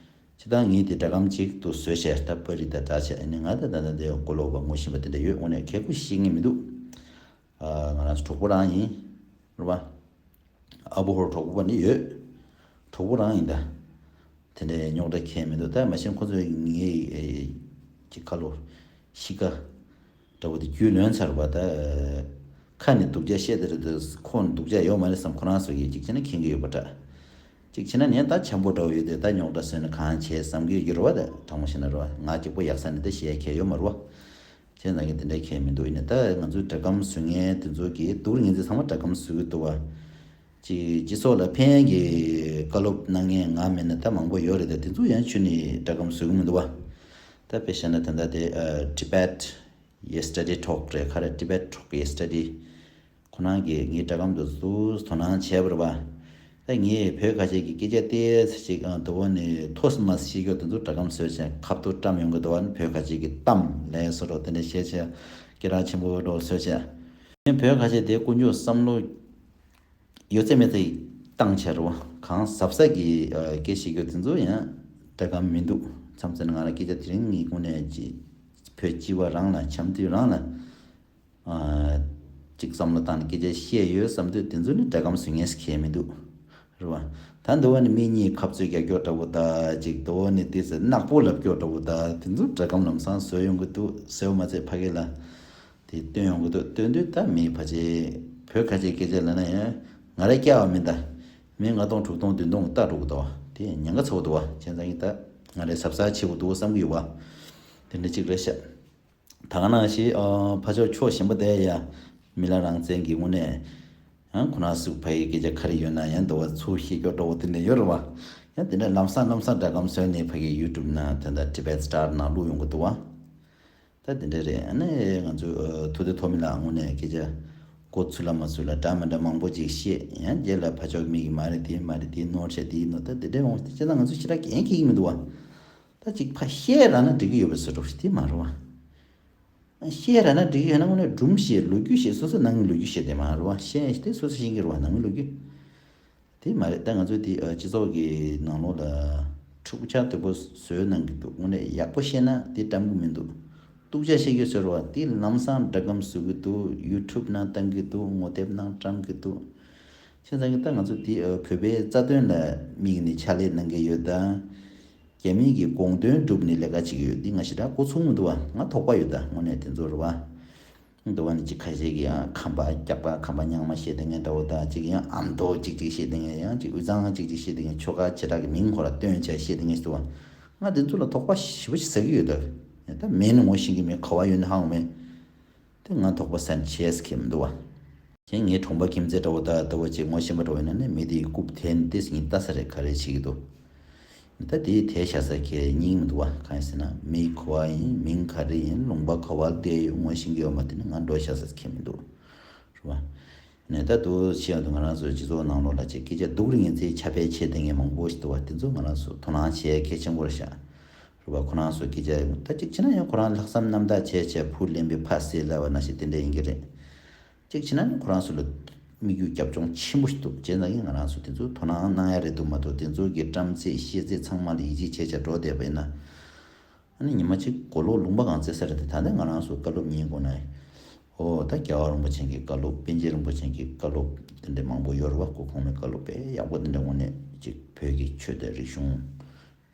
སྤྱིར་བཏང་ངས་དེ་སྒྲ་སྒམ་གཅིག་ཏུ་བཟོས་བྱས་ད་པར་རིས་དང་སྦྲགས་བྱས་ཨ་ནི་ང་ད་ད་ལྟ་དེ་གོ་ལོག་པ་ངོ་ཤེས་པ་དེ་འདྲ་ཡོད། དངོས་གནས་ཁྱད་ཁུ་ཤེས་ངེས་མི་འདུག་ཨ་ང་རང་ཚོ་གྲོགས་པོ་རང་ཡིན། རེད་པ། ཨ་བོ་ཧོར་གྲོགས་པོ་ནི་ཡོད། གྲོགས་པོ་རང་ཡིན་ད། དེ་འདྲའི་རྙོག་དྲ་ཁྱད་མི་འདུག་ད་མ་གཞི་ཁོ་ཚོས་ངའི་ཨེ་ཅིག་ཁ་ལོ་ཤི་ཀ་འདྲ་བོ་དེ་རྒྱུས་ལོན་ཚར་བ་ད། ཁ་ནས་སྡུག་ཅག་བཤད་དེ་རེད་དེ་ཁོ་ནས་སྡུག་ཅག་ཡོད་མ་རེད་བསམ། ཁོ་རང་ཚོ་གིས་གཅིག་བྱས་ན་མཁྱེན་གྱི་ཡོད་པ་འདྲ། གཅིག་བྱས་ན་ངས་ད་འཆམ་པོ་འདྲ་བོ་ཡོད་དེ་ད་རྙོག་དྲ་བཟོས་ན་གང་བྱས་བསམ་གྱི་ཡོད་ཀྱི་རེད་བ། ད་དྲང་མོ་བཤད་ན་རེད་བ། ང་གཅིག་པོ་ཡག་ས་ནས་ད་བཤད་ཡ་ཁྱད་ཡོད་མ་རེད་བ། བྱས་ཙང་གི་དེ་འདྲའི་ཁྱད་མི་འདུག་ཡིན་ནའི་ད་ང་ཚོའི་སྒྲ་སྒམ་བཟོ་མཁན་དེ་ཚོ་གིས་སྡུག་རུ་ངན་ཚོས་ཚང་མ་སྒྲ་སྒམ་བཟོ་གི་འདུག་བ། ཅིག་སྤྱི་ཚོགས་ལ་ཕན་གྱི་བཀའ་སློབ་གནང་མཁན་ང་མིན་ན་ད་མང་པོ་ཡོད་རེད། ད་དེ་ཚོ་ཡང་ཁྱོན་ནས་སྒྲ་སྒམ་བཟོ་གི་མི་འདུག་བ། ད་དཔེ་བཞག་ན་ད་ལྟ་དེ་ཨ་Tibet Yesterday Talk རེད། ག་རེ་Tibet Talk Yesterday ཁོ་རང་གིས་ངའི་སྒྲ་སྒམ་དེ་ཚོ་དོ་སྣང་བྱས་པ་རེད་བ། ད་ངས་བོད་ཁ་ཆེ་གི་སྐད་ཆ་ཏོག་ཙམ་ཅིག་ཨ་དེ་བོ་ནི་ཐོས་མ་ཤེས་རྒྱུ་དེ་ཚོ་སྒྲ་སྒམ་བཟོས་བྱས་ཁ་ཐུག་བཀྲམ་ཡོང་གི་འདུག་བ། ནི་བོད་ཁ་ཆེ་གི་གཏམ་ལབ་ཡ་བཟོ་འདྲ་དེ་འདྲ་བཤད་བྱས་སྐད་གྲགས་ཆེན་པོ་འདྲ་བཟོས་བྱས། ངས་བོད་ཁ་ཆེ་དེ་དཀོན་མཆོག་བསམ་བློ་ཡོད་ཚད་མེད་ཚད་བཏང་བྱས་རེད་བ། གང་གཟབ་གཟབ་གི་ཨ་སྐད་བཤད་རྒྱུ་དེ་ཚོ་ཡང་སྒྲ་སྒམ་མི་འདུག་མཚམས་མཚམས་ང་རང་སྐད་ཆ་དེ་རིང་ངའི་དངོས་གནས་ཀྱི་བོད་སྤྱི་བ་རང་ལ་འཆམ་དུས་རང་ལ། ཨ་ཅིག་བསམ་བློ་བཏང་ནས་སྐད་ཆ་བཤད་ཡོད་བསམ་དུས་དེ་ཚོ་ནི་སྒྲ་སྒམ་བཟོ་མཁན་ཞིག་གལ་མི་འདུག་རེད་བ། ད་འདི་བ་ནི་མི་གཉིས་ཁ་རྩོད་རྒྱག་རྒྱུ་འདྲ་བོ་ད་ཅིག་དེ་བ་ནི་ཏོག་ཙམ་ནག་པོ་ལབ་རྒྱུ་འདྲ་བོ་ད་དེ་ཚོ་སྒྲ་སྒམ་ལམ་སང་བཟོ་ཡོང་གི་འདུག་ཟེར་བ་མ་ཚད་ཕ་གི་ལ་དེ་སྟོན་ཡོང་གི་འདུག་སྟོན་དུས་ད་མི་ཕལ་ཆེར་བོད་ཁ་ཆེའི་སྐད་ཆ་ལབ་ན་ཡང་ང་རང་སྐྱ་བ་མིན་ད། མི་ལྔ་སྟོང་དྲུག་སྟོང་བདུན་སྟོང་ལྟ་འགྲོ་གི་འདུག་བ། དེ་ཉེན་ཁ་ཚ་བོ་འདུག་བ། བྱས་ཙང་གི་ད་ང་རང་གཟབ་གཟབ་བྱེད་དགོས་འདུག་བསམ་གི་ཡོད་བ། དེ་འདྲ་ཅིག་རེད་ཤག་ད་ག་ནང་བཞིན་ཨ་ཕར་ཕྱོགས་ཕྱོགས་གཞན་པ་དེ་ཡ་མི་ལ་རང་བཙན་གྱི་དངོས་གནས་ཡང་ཁོ་ན་ཟུག་ཕ་ཡི་སྐད་ཆ་ག་རེ་ཡོད་ན་ཡང་འདི་བ་ཚུར་བཤད་རྒྱུ་འདྲ་བོ་དེ་འདྲ་ཡོད་རེད་བ། ཡང་དེ་འདྲ་ལམ་སང་ལམ་སང་སྒྲ་སྒམ་བཟོས་ནས་ཕ་གི་ཡུ་ཊུབ་ན་དེ་འདྲ་Tibet Star ནང་བླུགས་ཡོང་གི་འདུག་བ། ད་དེ་འདྲ་རེད། ཨ་ནི་ང་ཚོ་ཨ་ཐུབ་བསྟན་ཐོགས་མེད་ལགས་དངོས་གནས་སྐད་ཆ་གོ་ གོ་ཚུལ་ལ་མ་ཚུལ་ལ་འདྲ་མི་འདྲ་མང་པོ་ཅིག་བཤད། ཡང་རྗེས་ལ་ཕ་ཕྱོགས་མི་གིས་མ་རེད་དེ་མ་རེད་དེ་ནོར་བྱས་དེ་ནོར་ད་དེ་འདྲའི་འོང་སྟེ་ཅི་ད་ང་ཚོ་ཞེ་དྲག་འགན་འཁྱེར་གྱི་མི་འདུག་བ། ད་ཅིག་ཕ་བཤད་ར་ན་འགྲིག་གི་ཡོད་པའི་བཟོ་འདྲ་ཞིག་དེ་མ་རེད་བ། བཤད་ར་ན་འགྲིག་གི་ཡོད་ན་དངོས་གནས་སྒྲུང་བཤད་ལོ་རྒྱུས་བཤད་སོ་སོ་ནང་གི་ལོ་རྒྱུས་བཤད་དེ་མ་རེད་བ། བཤད་དེ་སོ་སོ་ཤེས་ཀྱི་རེད་བ་ནང་གི་ལོ་རྒྱུས། དེ་མ་རེད། ད་ང་ཚོ་དེ་ཨ་སྤྱི་ཚོགས་ཀྱི་ནང་ལོགས་ལ་འཁྲུག་ཆ་དོད་པོ་བཟོས་གནང་གི་འདུག་དངོས་གནས་ཡག་པོ་བཤད་ན་དེ་བཀྲམ་གི་མི་འདུག་སྡུག་ཅག་བཤད་རྒྱུ་བཟོས་རེད་བ། དེ་ལམ་སང་སྒྲ་སྒམ་བཟོ་གི་འདུག་ཡུ་ཊུབ་ནང་བཏང་གི་འདུག་ངོ་དེབ་ནང་བཀྲམ་གི་འདུག་བྱས་ཙང་གི་ད་ང་ཚོ་དེ་ཨ་བོད་པའི་རྩ་དོན་ལ་དམིགས་ནས་ཕྱག་ལས་གནང་གི་ཡོད་དང་། རྒྱ་མི་གི་དགོངས་དོན་སྒྲུབ་ནས་ལས་ཀ་བྱེད་ཀྱི་ཡོད། འདི་ང་ཞེ་དྲག་གོ་ཚུགས་མི་འདུག་བ། ང་དོགས་པ་ཡོད་ད་དངོས་གནས་དེ་ཚོ་རེད་བ། འདི་བ་ནི་ཅིག་ཁ་ཤས་ཀྱིས་ཡང་ཁམས་པ་སྐྱག་པ་ཁམས་པ་རྙིང་མ་བཤད་དེ་ངས་འདྲ་བོ་དང་ཅིག་ཡང་ཨ་མདོ་ཅིག་ཅིག་བཤད་དེ་ངས་ཡང་ཅིག་དབུས་གཙང་ཅིག་ཅིག་བཤད་དེ་ངས་ཆོལ་ཁ་བྱེ་བྲག་གི་མིང་ཁོ་ར་བཏོན་བྱས་བཤད་དེ་ངས་ཟེར་བ། ང་དེ་ཚོ་ལ་དོགས་པ་ཞེ་པོ་ཞིག་ཟ་གི་ཡོད་ད། ད་མེད་ནི་ངོ་ཤེས་ཀྱི་མེད་ག་བ་ཡོད་ནི་ཧ་གོ་མེད། དེ་ང་དོགས་པ་ཟ་ནི་བྱས་ཁེ་མི་འདུག་བ། གཞན་ངའི་གྲོང་པ་ཁྱིམ་མཚེས་འདྲ་བོ་དང་ལྟ་བ་ཅིག་ངོ་ཤེས་པ་འདྲ་བོ་ཡིན་ན་ནི་མི་དེའི་རྐུབ་དེ་ནི་ཏེ་སྙིང་ལྟ་ས་རེད་ག་རེ་བྱེད་ཀྱི་འདུག་ད་དེའི་དེ་བྱ་ས་ཁས་སྙིང་མི་འདུག་བ། གང་ཡིན་ཟེར་ན་མིའི་གོ་བ་ཡིན་མིང་ག་རེ་ཡིན་ལུང་པ་ག་བ་བསྡད་ཡོད་ངོ་ཤེས་ཀྱི་ཡོད་མ་དེ་ནི་ང་འགྲོ་བྱ་ས་ཁས་མི་འདུག་རེད་བ། ནས་ད་དུ་ཆེ་ཡང་དུ་ང་རང་ཚོའི་སྤྱི་ཚོགས་ནང་ལོགས་ལ་ཅིག་སྐད་ཆ་སྡུག་རུ་ངན་ཚེ་ཁྱབ་སྤེལ་བྱེད་བསྡད་མཁན་མང་པོ་ཞིག་འདུག་བ། དེ་ཚོ་ང་རང་ཚོ་དོ་སྣང་བྱེད་གལ་ཆེན་པོ་རེད་ཤག་རེད་བ། ཁོ་རང་ཚོ་སྐད་ཆ་ད་ཅིག་བྱས་ན་ཡང་ཁོ་རང་ལྷག་བསམ་རྣམ་དག་བྱས་བྱས་བུ་ལེན་པའི་ཕ་སྲས་ལབ་པ་ནང་བཞིན་དེ་འདྲ་ཡིན་གྱི་རེད། གཅིག་བྱས་ན་ནི་ཁོ་རང་ཚོ་ལ་དམིགས་ཡུལ་རྒྱབ་ལྗོངས་ཆེན་པོ་ཞིག་འདུག་བྱས་ཙང་གི་ང་རང་ཚོ་དེ་ཚོ་དོ་སྣང་གནང་ཡ་རེད་འདུག་མ་གཏོགས་དེ་ཚོ་གི་བཀྲམ་ཚད་བཤད་ཚད་ཚང་མ་ལ་ཡིད་ཆེས་བྱས་བྱས་འགྲོ་བསྡད་པ་ཡིན་ན། ཨ་ནི་ཉི་མ་གཅིག་གོ་ལོག་ལུང་པ་གང་བཙལ་ས་རེད་དེ། ད་ནི་ང་རང་ཚོ་བཀའ་སློབ་ཉན་དགོས་ན། ཨོ་ད་རྒྱལ་བ་རིན་པོ་ཆེ་གི་བཀའ་སློབ་པཎ་ཆེན་རིན་པོ་ཆེ་གི་བཀའ་སློབ་དེ་འདྲ་མང་པོ་ཡོད་རེད་བ། སྐུ་གོང་མའི་བཀའ་སློབ་དཔེ་ཡག་པོ་དེ་འདྲ་དངོས་གནས་གཅིག་བོད་ཀྱི་ཆོས་དང་རིག་གཞུང་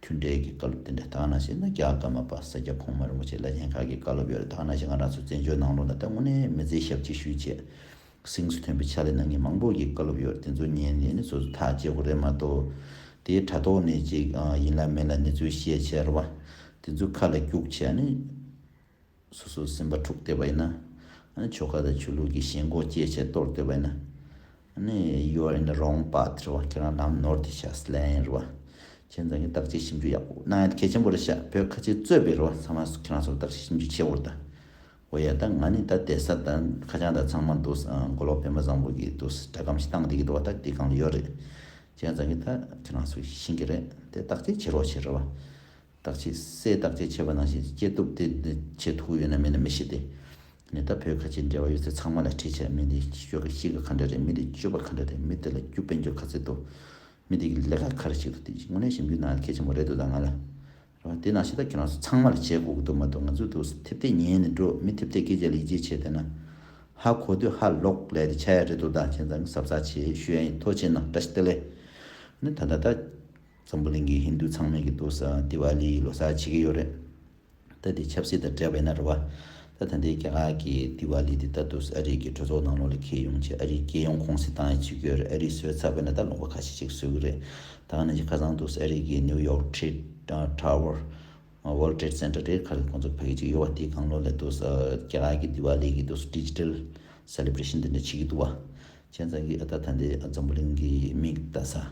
མཐུན་འབྲེལ་གྱི་བཀའ་སློབ་དེ་འདྲ་ད་ག་ནང་བཞིན་ན་རྒྱལ་བ་ཀརྨ་པ་ས་སྐྱ་གོང་མ་རིན་པོ་ཆེ་བླ་ཆེན་ཁག་གི་བཀའ་སློབ་ཡོད་རེད། ད་ག་ནང་བཞིན་ང་རང་ཚོ་བཙན་བྱོལ་ནང་ལོགས་ལ་ད་དངོས་གནས་མི་ཚེ་ཞབས་ཕྱི་ཞུས་བྱས་སེམས་སུ་ཐོན་པའི་ཕྱག་ལས་གནང་མཁན་མང་པོ་གི་བཀའ་སློབ་ཡོད་རེད། དེ་ཚོ་ཉན་ནས་ནི་སོ་སོ་ཐག་བཅད་དགོས་རེད་མ་གཏོགས་དེའི་དྲ་ཐོག་ནས་ཅིག་ཡིན་ལ་མིན་ལ་གནས་ཚུལ་བཤད་བྱས་རེད་བ། དེ་ཚོ་ཁ་ལ་རྒྱུགས་བྱས་ནི། སོ་སོའི་སེམས་པ་འཁྲུག་བསྡད་པ་ཡིན་ན། ཨ་ནི་ཆོལ་ཁ་དང་ཆོས་ལུགས་ཀྱི་ཞེན་ཁོག་སྐྱེས་བྱས་གཏོར་བསྡད་པ་ཡིན་ན། ཨ་ནི་you are in the wrong path རེད་བ། ཁྱེད་རང་ལམ་ནོར་དེ་ཤ་སླན་རེད་བ། བྱས་ཙང་གི་བརྟག་དཔྱད་ཞིབ་འཇུག་ཡག་པོ་གནང་ཡ་གལ་ཆེན་པོ་རེད་ཤག་བོད་ཁ་ཆེ་གཙོས་པའི་རེད་བ། ཚང་མ་ཁྱེད་རང་ཚོ་བརྟག་དཔྱད་ཞིབ་འཇུག་བྱེད་དགོས་རེད་ད། འོ་ཡ་ད་ང་ནི་ད་བསྡད་ས་དང་ཁ་བྱང་དང་ཚང་མ་འདུག་ཨ་མགོ་ལོག་པད་མ་བཟང་པོ་གིས་འདུག་སྒྲ་སྒམ་ཞིག་བཏང་བསྡད་ཀྱི་འདུག་བ། ད་འདི་སྒང་ལ་ཡོད་རེད། བྱས་ཙང་གི་ད་ཁྱེད་རང་ཚོ་ཤེས་ཀྱི་རེད་དེ། བརྟག་དཔྱད་བྱེད་རོགས་བྱེད་རེད་བ། བརྟག་དཔྱད་གསལ་བརྟག་དཔྱད་བྱས་པ་ནང་བཞིན་སྐྱེ་སྟོབས་དེ་བྱེད་ཐུབ་ཡོད་ན་མེད་ན་མི་ཤེས་ཏེ། ནས་ད་བོད་ཁ་ཆེ་འབྲེལ་བ་ཡོད་ཚད་ཚང་མ་ལ་དྲིས་བྱས་མི་འདི་ཤོད་ག་ཤི་ག་ག་འདྲ་རེད། མི་འདི་སྤྱོད་པ་ག་འདྲ་རེད། མི་དེ་ལ་རྒྱུ་དཔལ་འབྱོར་ག་ཚད་འདུག་མི་དེ་གི་ལས་ཀ་ག་རེ་བྱེད་འདུག་དེ་དངོས་གནས་ཞིབ་འཇུག་གནང་ཡ་གལ་ཆེན་པོ་རེད་འདུག་ད་ང་ལ་རེད་བ། དེ་ནང་བཞིན་ད་ཁྱེད་རང་ཚོ་ཚང་མ་ལ་བྱེད་དགོས་ཀྱི་འདུག་མ་གཏོགས་ང་ཚོ་འདུག་ཐེབས་ཐེབས་ཉན་ནས་འགྲོ་མི་ཐེབས་ཐེབས་སྐད་ཆ་ལ་ཡིད་ཆེས་བྱས་བསྡད་ན། ཧ་གོ་དུས་ཧ་ལོག་ལས་དེ་ཆགས་ཡ་རེད་འདུག་ད་བྱས་ཙང་གི་གཟབ་གཟབ་བྱེད་ཞུ་ཡ་ཡིན། ཐུགས་རྗེ་ཆེ་གནང་། བཀྲ་ཤིས་བདེ་ལེགས། ནི་ད་ལྟ་ད། འཛམ་བུ་གླིང་གི་ཧིན་རྡུ་ཚང་མས་ཀྱི་འདུག་ས་དི་ཝ་ལི་ལོ་གསར་བྱེད་ཀྱི་ཡོད་རེད། ད་དེ་ཆབ་སྲིད་དང་འབྲེལ་བ་ཡིན་ན་རེད་བ། ད་ད་ལྟའི་རྒྱ་གར་གྱི་དི་ཝ་ལི་དེ་ད་འདུག་ས་ཨ་རི་གི་གྲོས་ཚོགས་ནང་ལོགས་ལ་འཁེལ་ཡོང་བྱས་ཨ་རིའི་རྒྱལ་ཡོངས་གུང་སེང་བཏང་ཡ་བྱེད་ཀྱི་ཡོད་རེད། ཨ་རིས་བཟོས་ཚར་བ་ཡིན་ན་ད་ལུང་པ་ཁ་ཤས་ཅིག་བཟོ་གི་རེད། ད་ག་ནང་བཞིན་ཁ་སང་འདུག་ས་ཨ་རི་གི་ནིའུ་ཡོག་ཊི་ཊ་ཊ་ཝར། World Trade Center དེ་ག་རེ་ཁོང་ཚོ་ཕ་གི་ཅིག་ཡོད་བ། དེའི་སྒང་ལོགས་ལ་འདུག་ས་རྒྱ་གར་གྱི་དི་ཝ་ལི་གི་འདུག་ས་ཌི་ཇི་ཊལ་སེ་ལེ་བྷ་རེ་ཤན་དེ་འདྲ་བྱེད་ཀྱི་འདུག་བ། བྱས་ཙང་གི་ཨ་ད་ད་འདི་འཛམ་བུ་གླིང་གི་མིག་ལྟ་ས།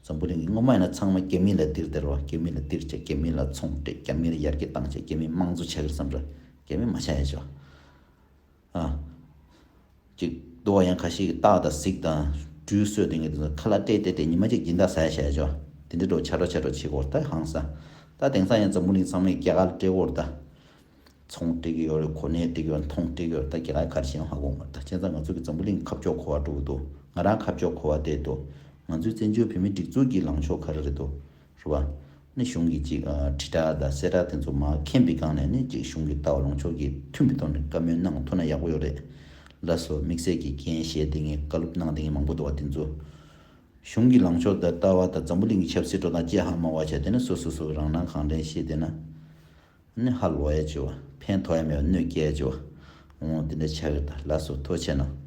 འཛམ་བུ་གླིང་གི་སྔོན་མ་ཡིན་ན་ཚང་མ་རྒྱ་མི་ལ་ལྟོས་ཟེར་བ། རྒྱ་མི་ལ་ལྟོས་བྱས་རྒྱ་མི་ལ་ཚོང་སྤྲད། རྒྱ་མི་ལ་ཡར་རྒྱས་བཏང་བྱས་རྒྱ་མི་དམངས་གཙོ་ཆགས་ཀྱི་རེད་བསམ་ར། རྒྱ་མི་མ་ཆགས་ཡ་ཆོག་ཨ། ཅིག་ལྟོ་བ་ཡང་ཁ་ཤས་ཀྱི་སྟག་དང་གཟིག་དང་སྦྲུལ་གསོད་དེ་ངས་དེ་ཚོ་ཁ་ལག་སྤྲད་སྤྲད་སྤྲད་ཉི་མ་གཅིག་སྦྱིན་བདག་ཟ་ཡ་བྱས་ཆོག་དེ་འདྲ་འགྲོ་ཆ་འགྲོ་ཆ་འགྲོ་བྱེད་དགོས་ད་ཧང་སང་། ད་དེང་སང་ཡང་འཛམ་བུ་གླིང་ཚང་མས་རྒྱ་གར་ལ་སྤྲད་དགོས་རེད་ད། ཚོང་སྤྲད་ཀྱི་ཡོད་རེད། གོ་གནས་སྤྲད་ཀྱི་ཡོད་རེད། མཐོང་སྤྲད་ཀྱི་ཡོད་རེད། ད་རྒྱ་གར་ག་རེ་བྱེད་ཡོང་ཧ་གོ་མ་རེད། ད་བྱས་ཙང་ང་ཚོ་གི་འཛམ་བུ་གླིང་ཁ་ཕྱོགས་ག་བ་འགྲོ་གི་འདུག་ང་རང་ཁ་ཕྱོགས་ག་བ་བསྡད་འདུག་ང་ཚོའི་བཙན་བྱོལ་བོད་མིའི་སྒྲིག་འཛུགས་ཀྱི་ལངས་ཕྱོགས་ག་རེ་རེད་འདུག་རེད་བ། ནི་གཞུང་གི་ཅིག་ཨ་དྲིལ་བསྒྲགས་དང་གསལ་བསྒྲགས་དེ་ཚོ་མར་མཁྱེན་པའི་སྒང་ནས་ནི་ཅིག་གཞུང་གི་ལྟ་བ་ལངས་ཕྱོགས་ཀྱི་མཐུན་པའི་ཐོག་ནས་བཀའ་མོལ་གནང་ཐུབ་ན་ཡག་པོ་ཡོད་རེད། ལགས་སོ། དམིགས་བསལ་གྱི་འགན་བཞེས་བསྡད་མཁན་བཀའ་སློབ་གནང་བསྡད་མཁན་མང་པོ་འདུག་བ། དེ་ཚོ་གཞུང་གི་ལངས་ཕྱོགས་དང་ལྟ་བ་དང་འཛམ་བུ་གླིང་གི་ཆབ་སྲིད་འགྲོ་སྟངས་ཅི་ཧ་མ་གོ་བ་བྱས་དེ་ནི་སོ་སོ་སོ་རང་སྣང་གང་དྲན་བཤད་བསྡད་ན། ནི་ཧ་ལོག་ཡ་བྱེད་བ། ཕན་ཐོགས་ཡ་མེད་པ་གནོད་སྐྱེལ་ཡ་བྱེད་བ། འོང་དེ་འདྲ་ཆགས་ཀྱི་རེད་ད། ལགས་སོ། ཐུགས་རྗེ་ཆེ་གནང་།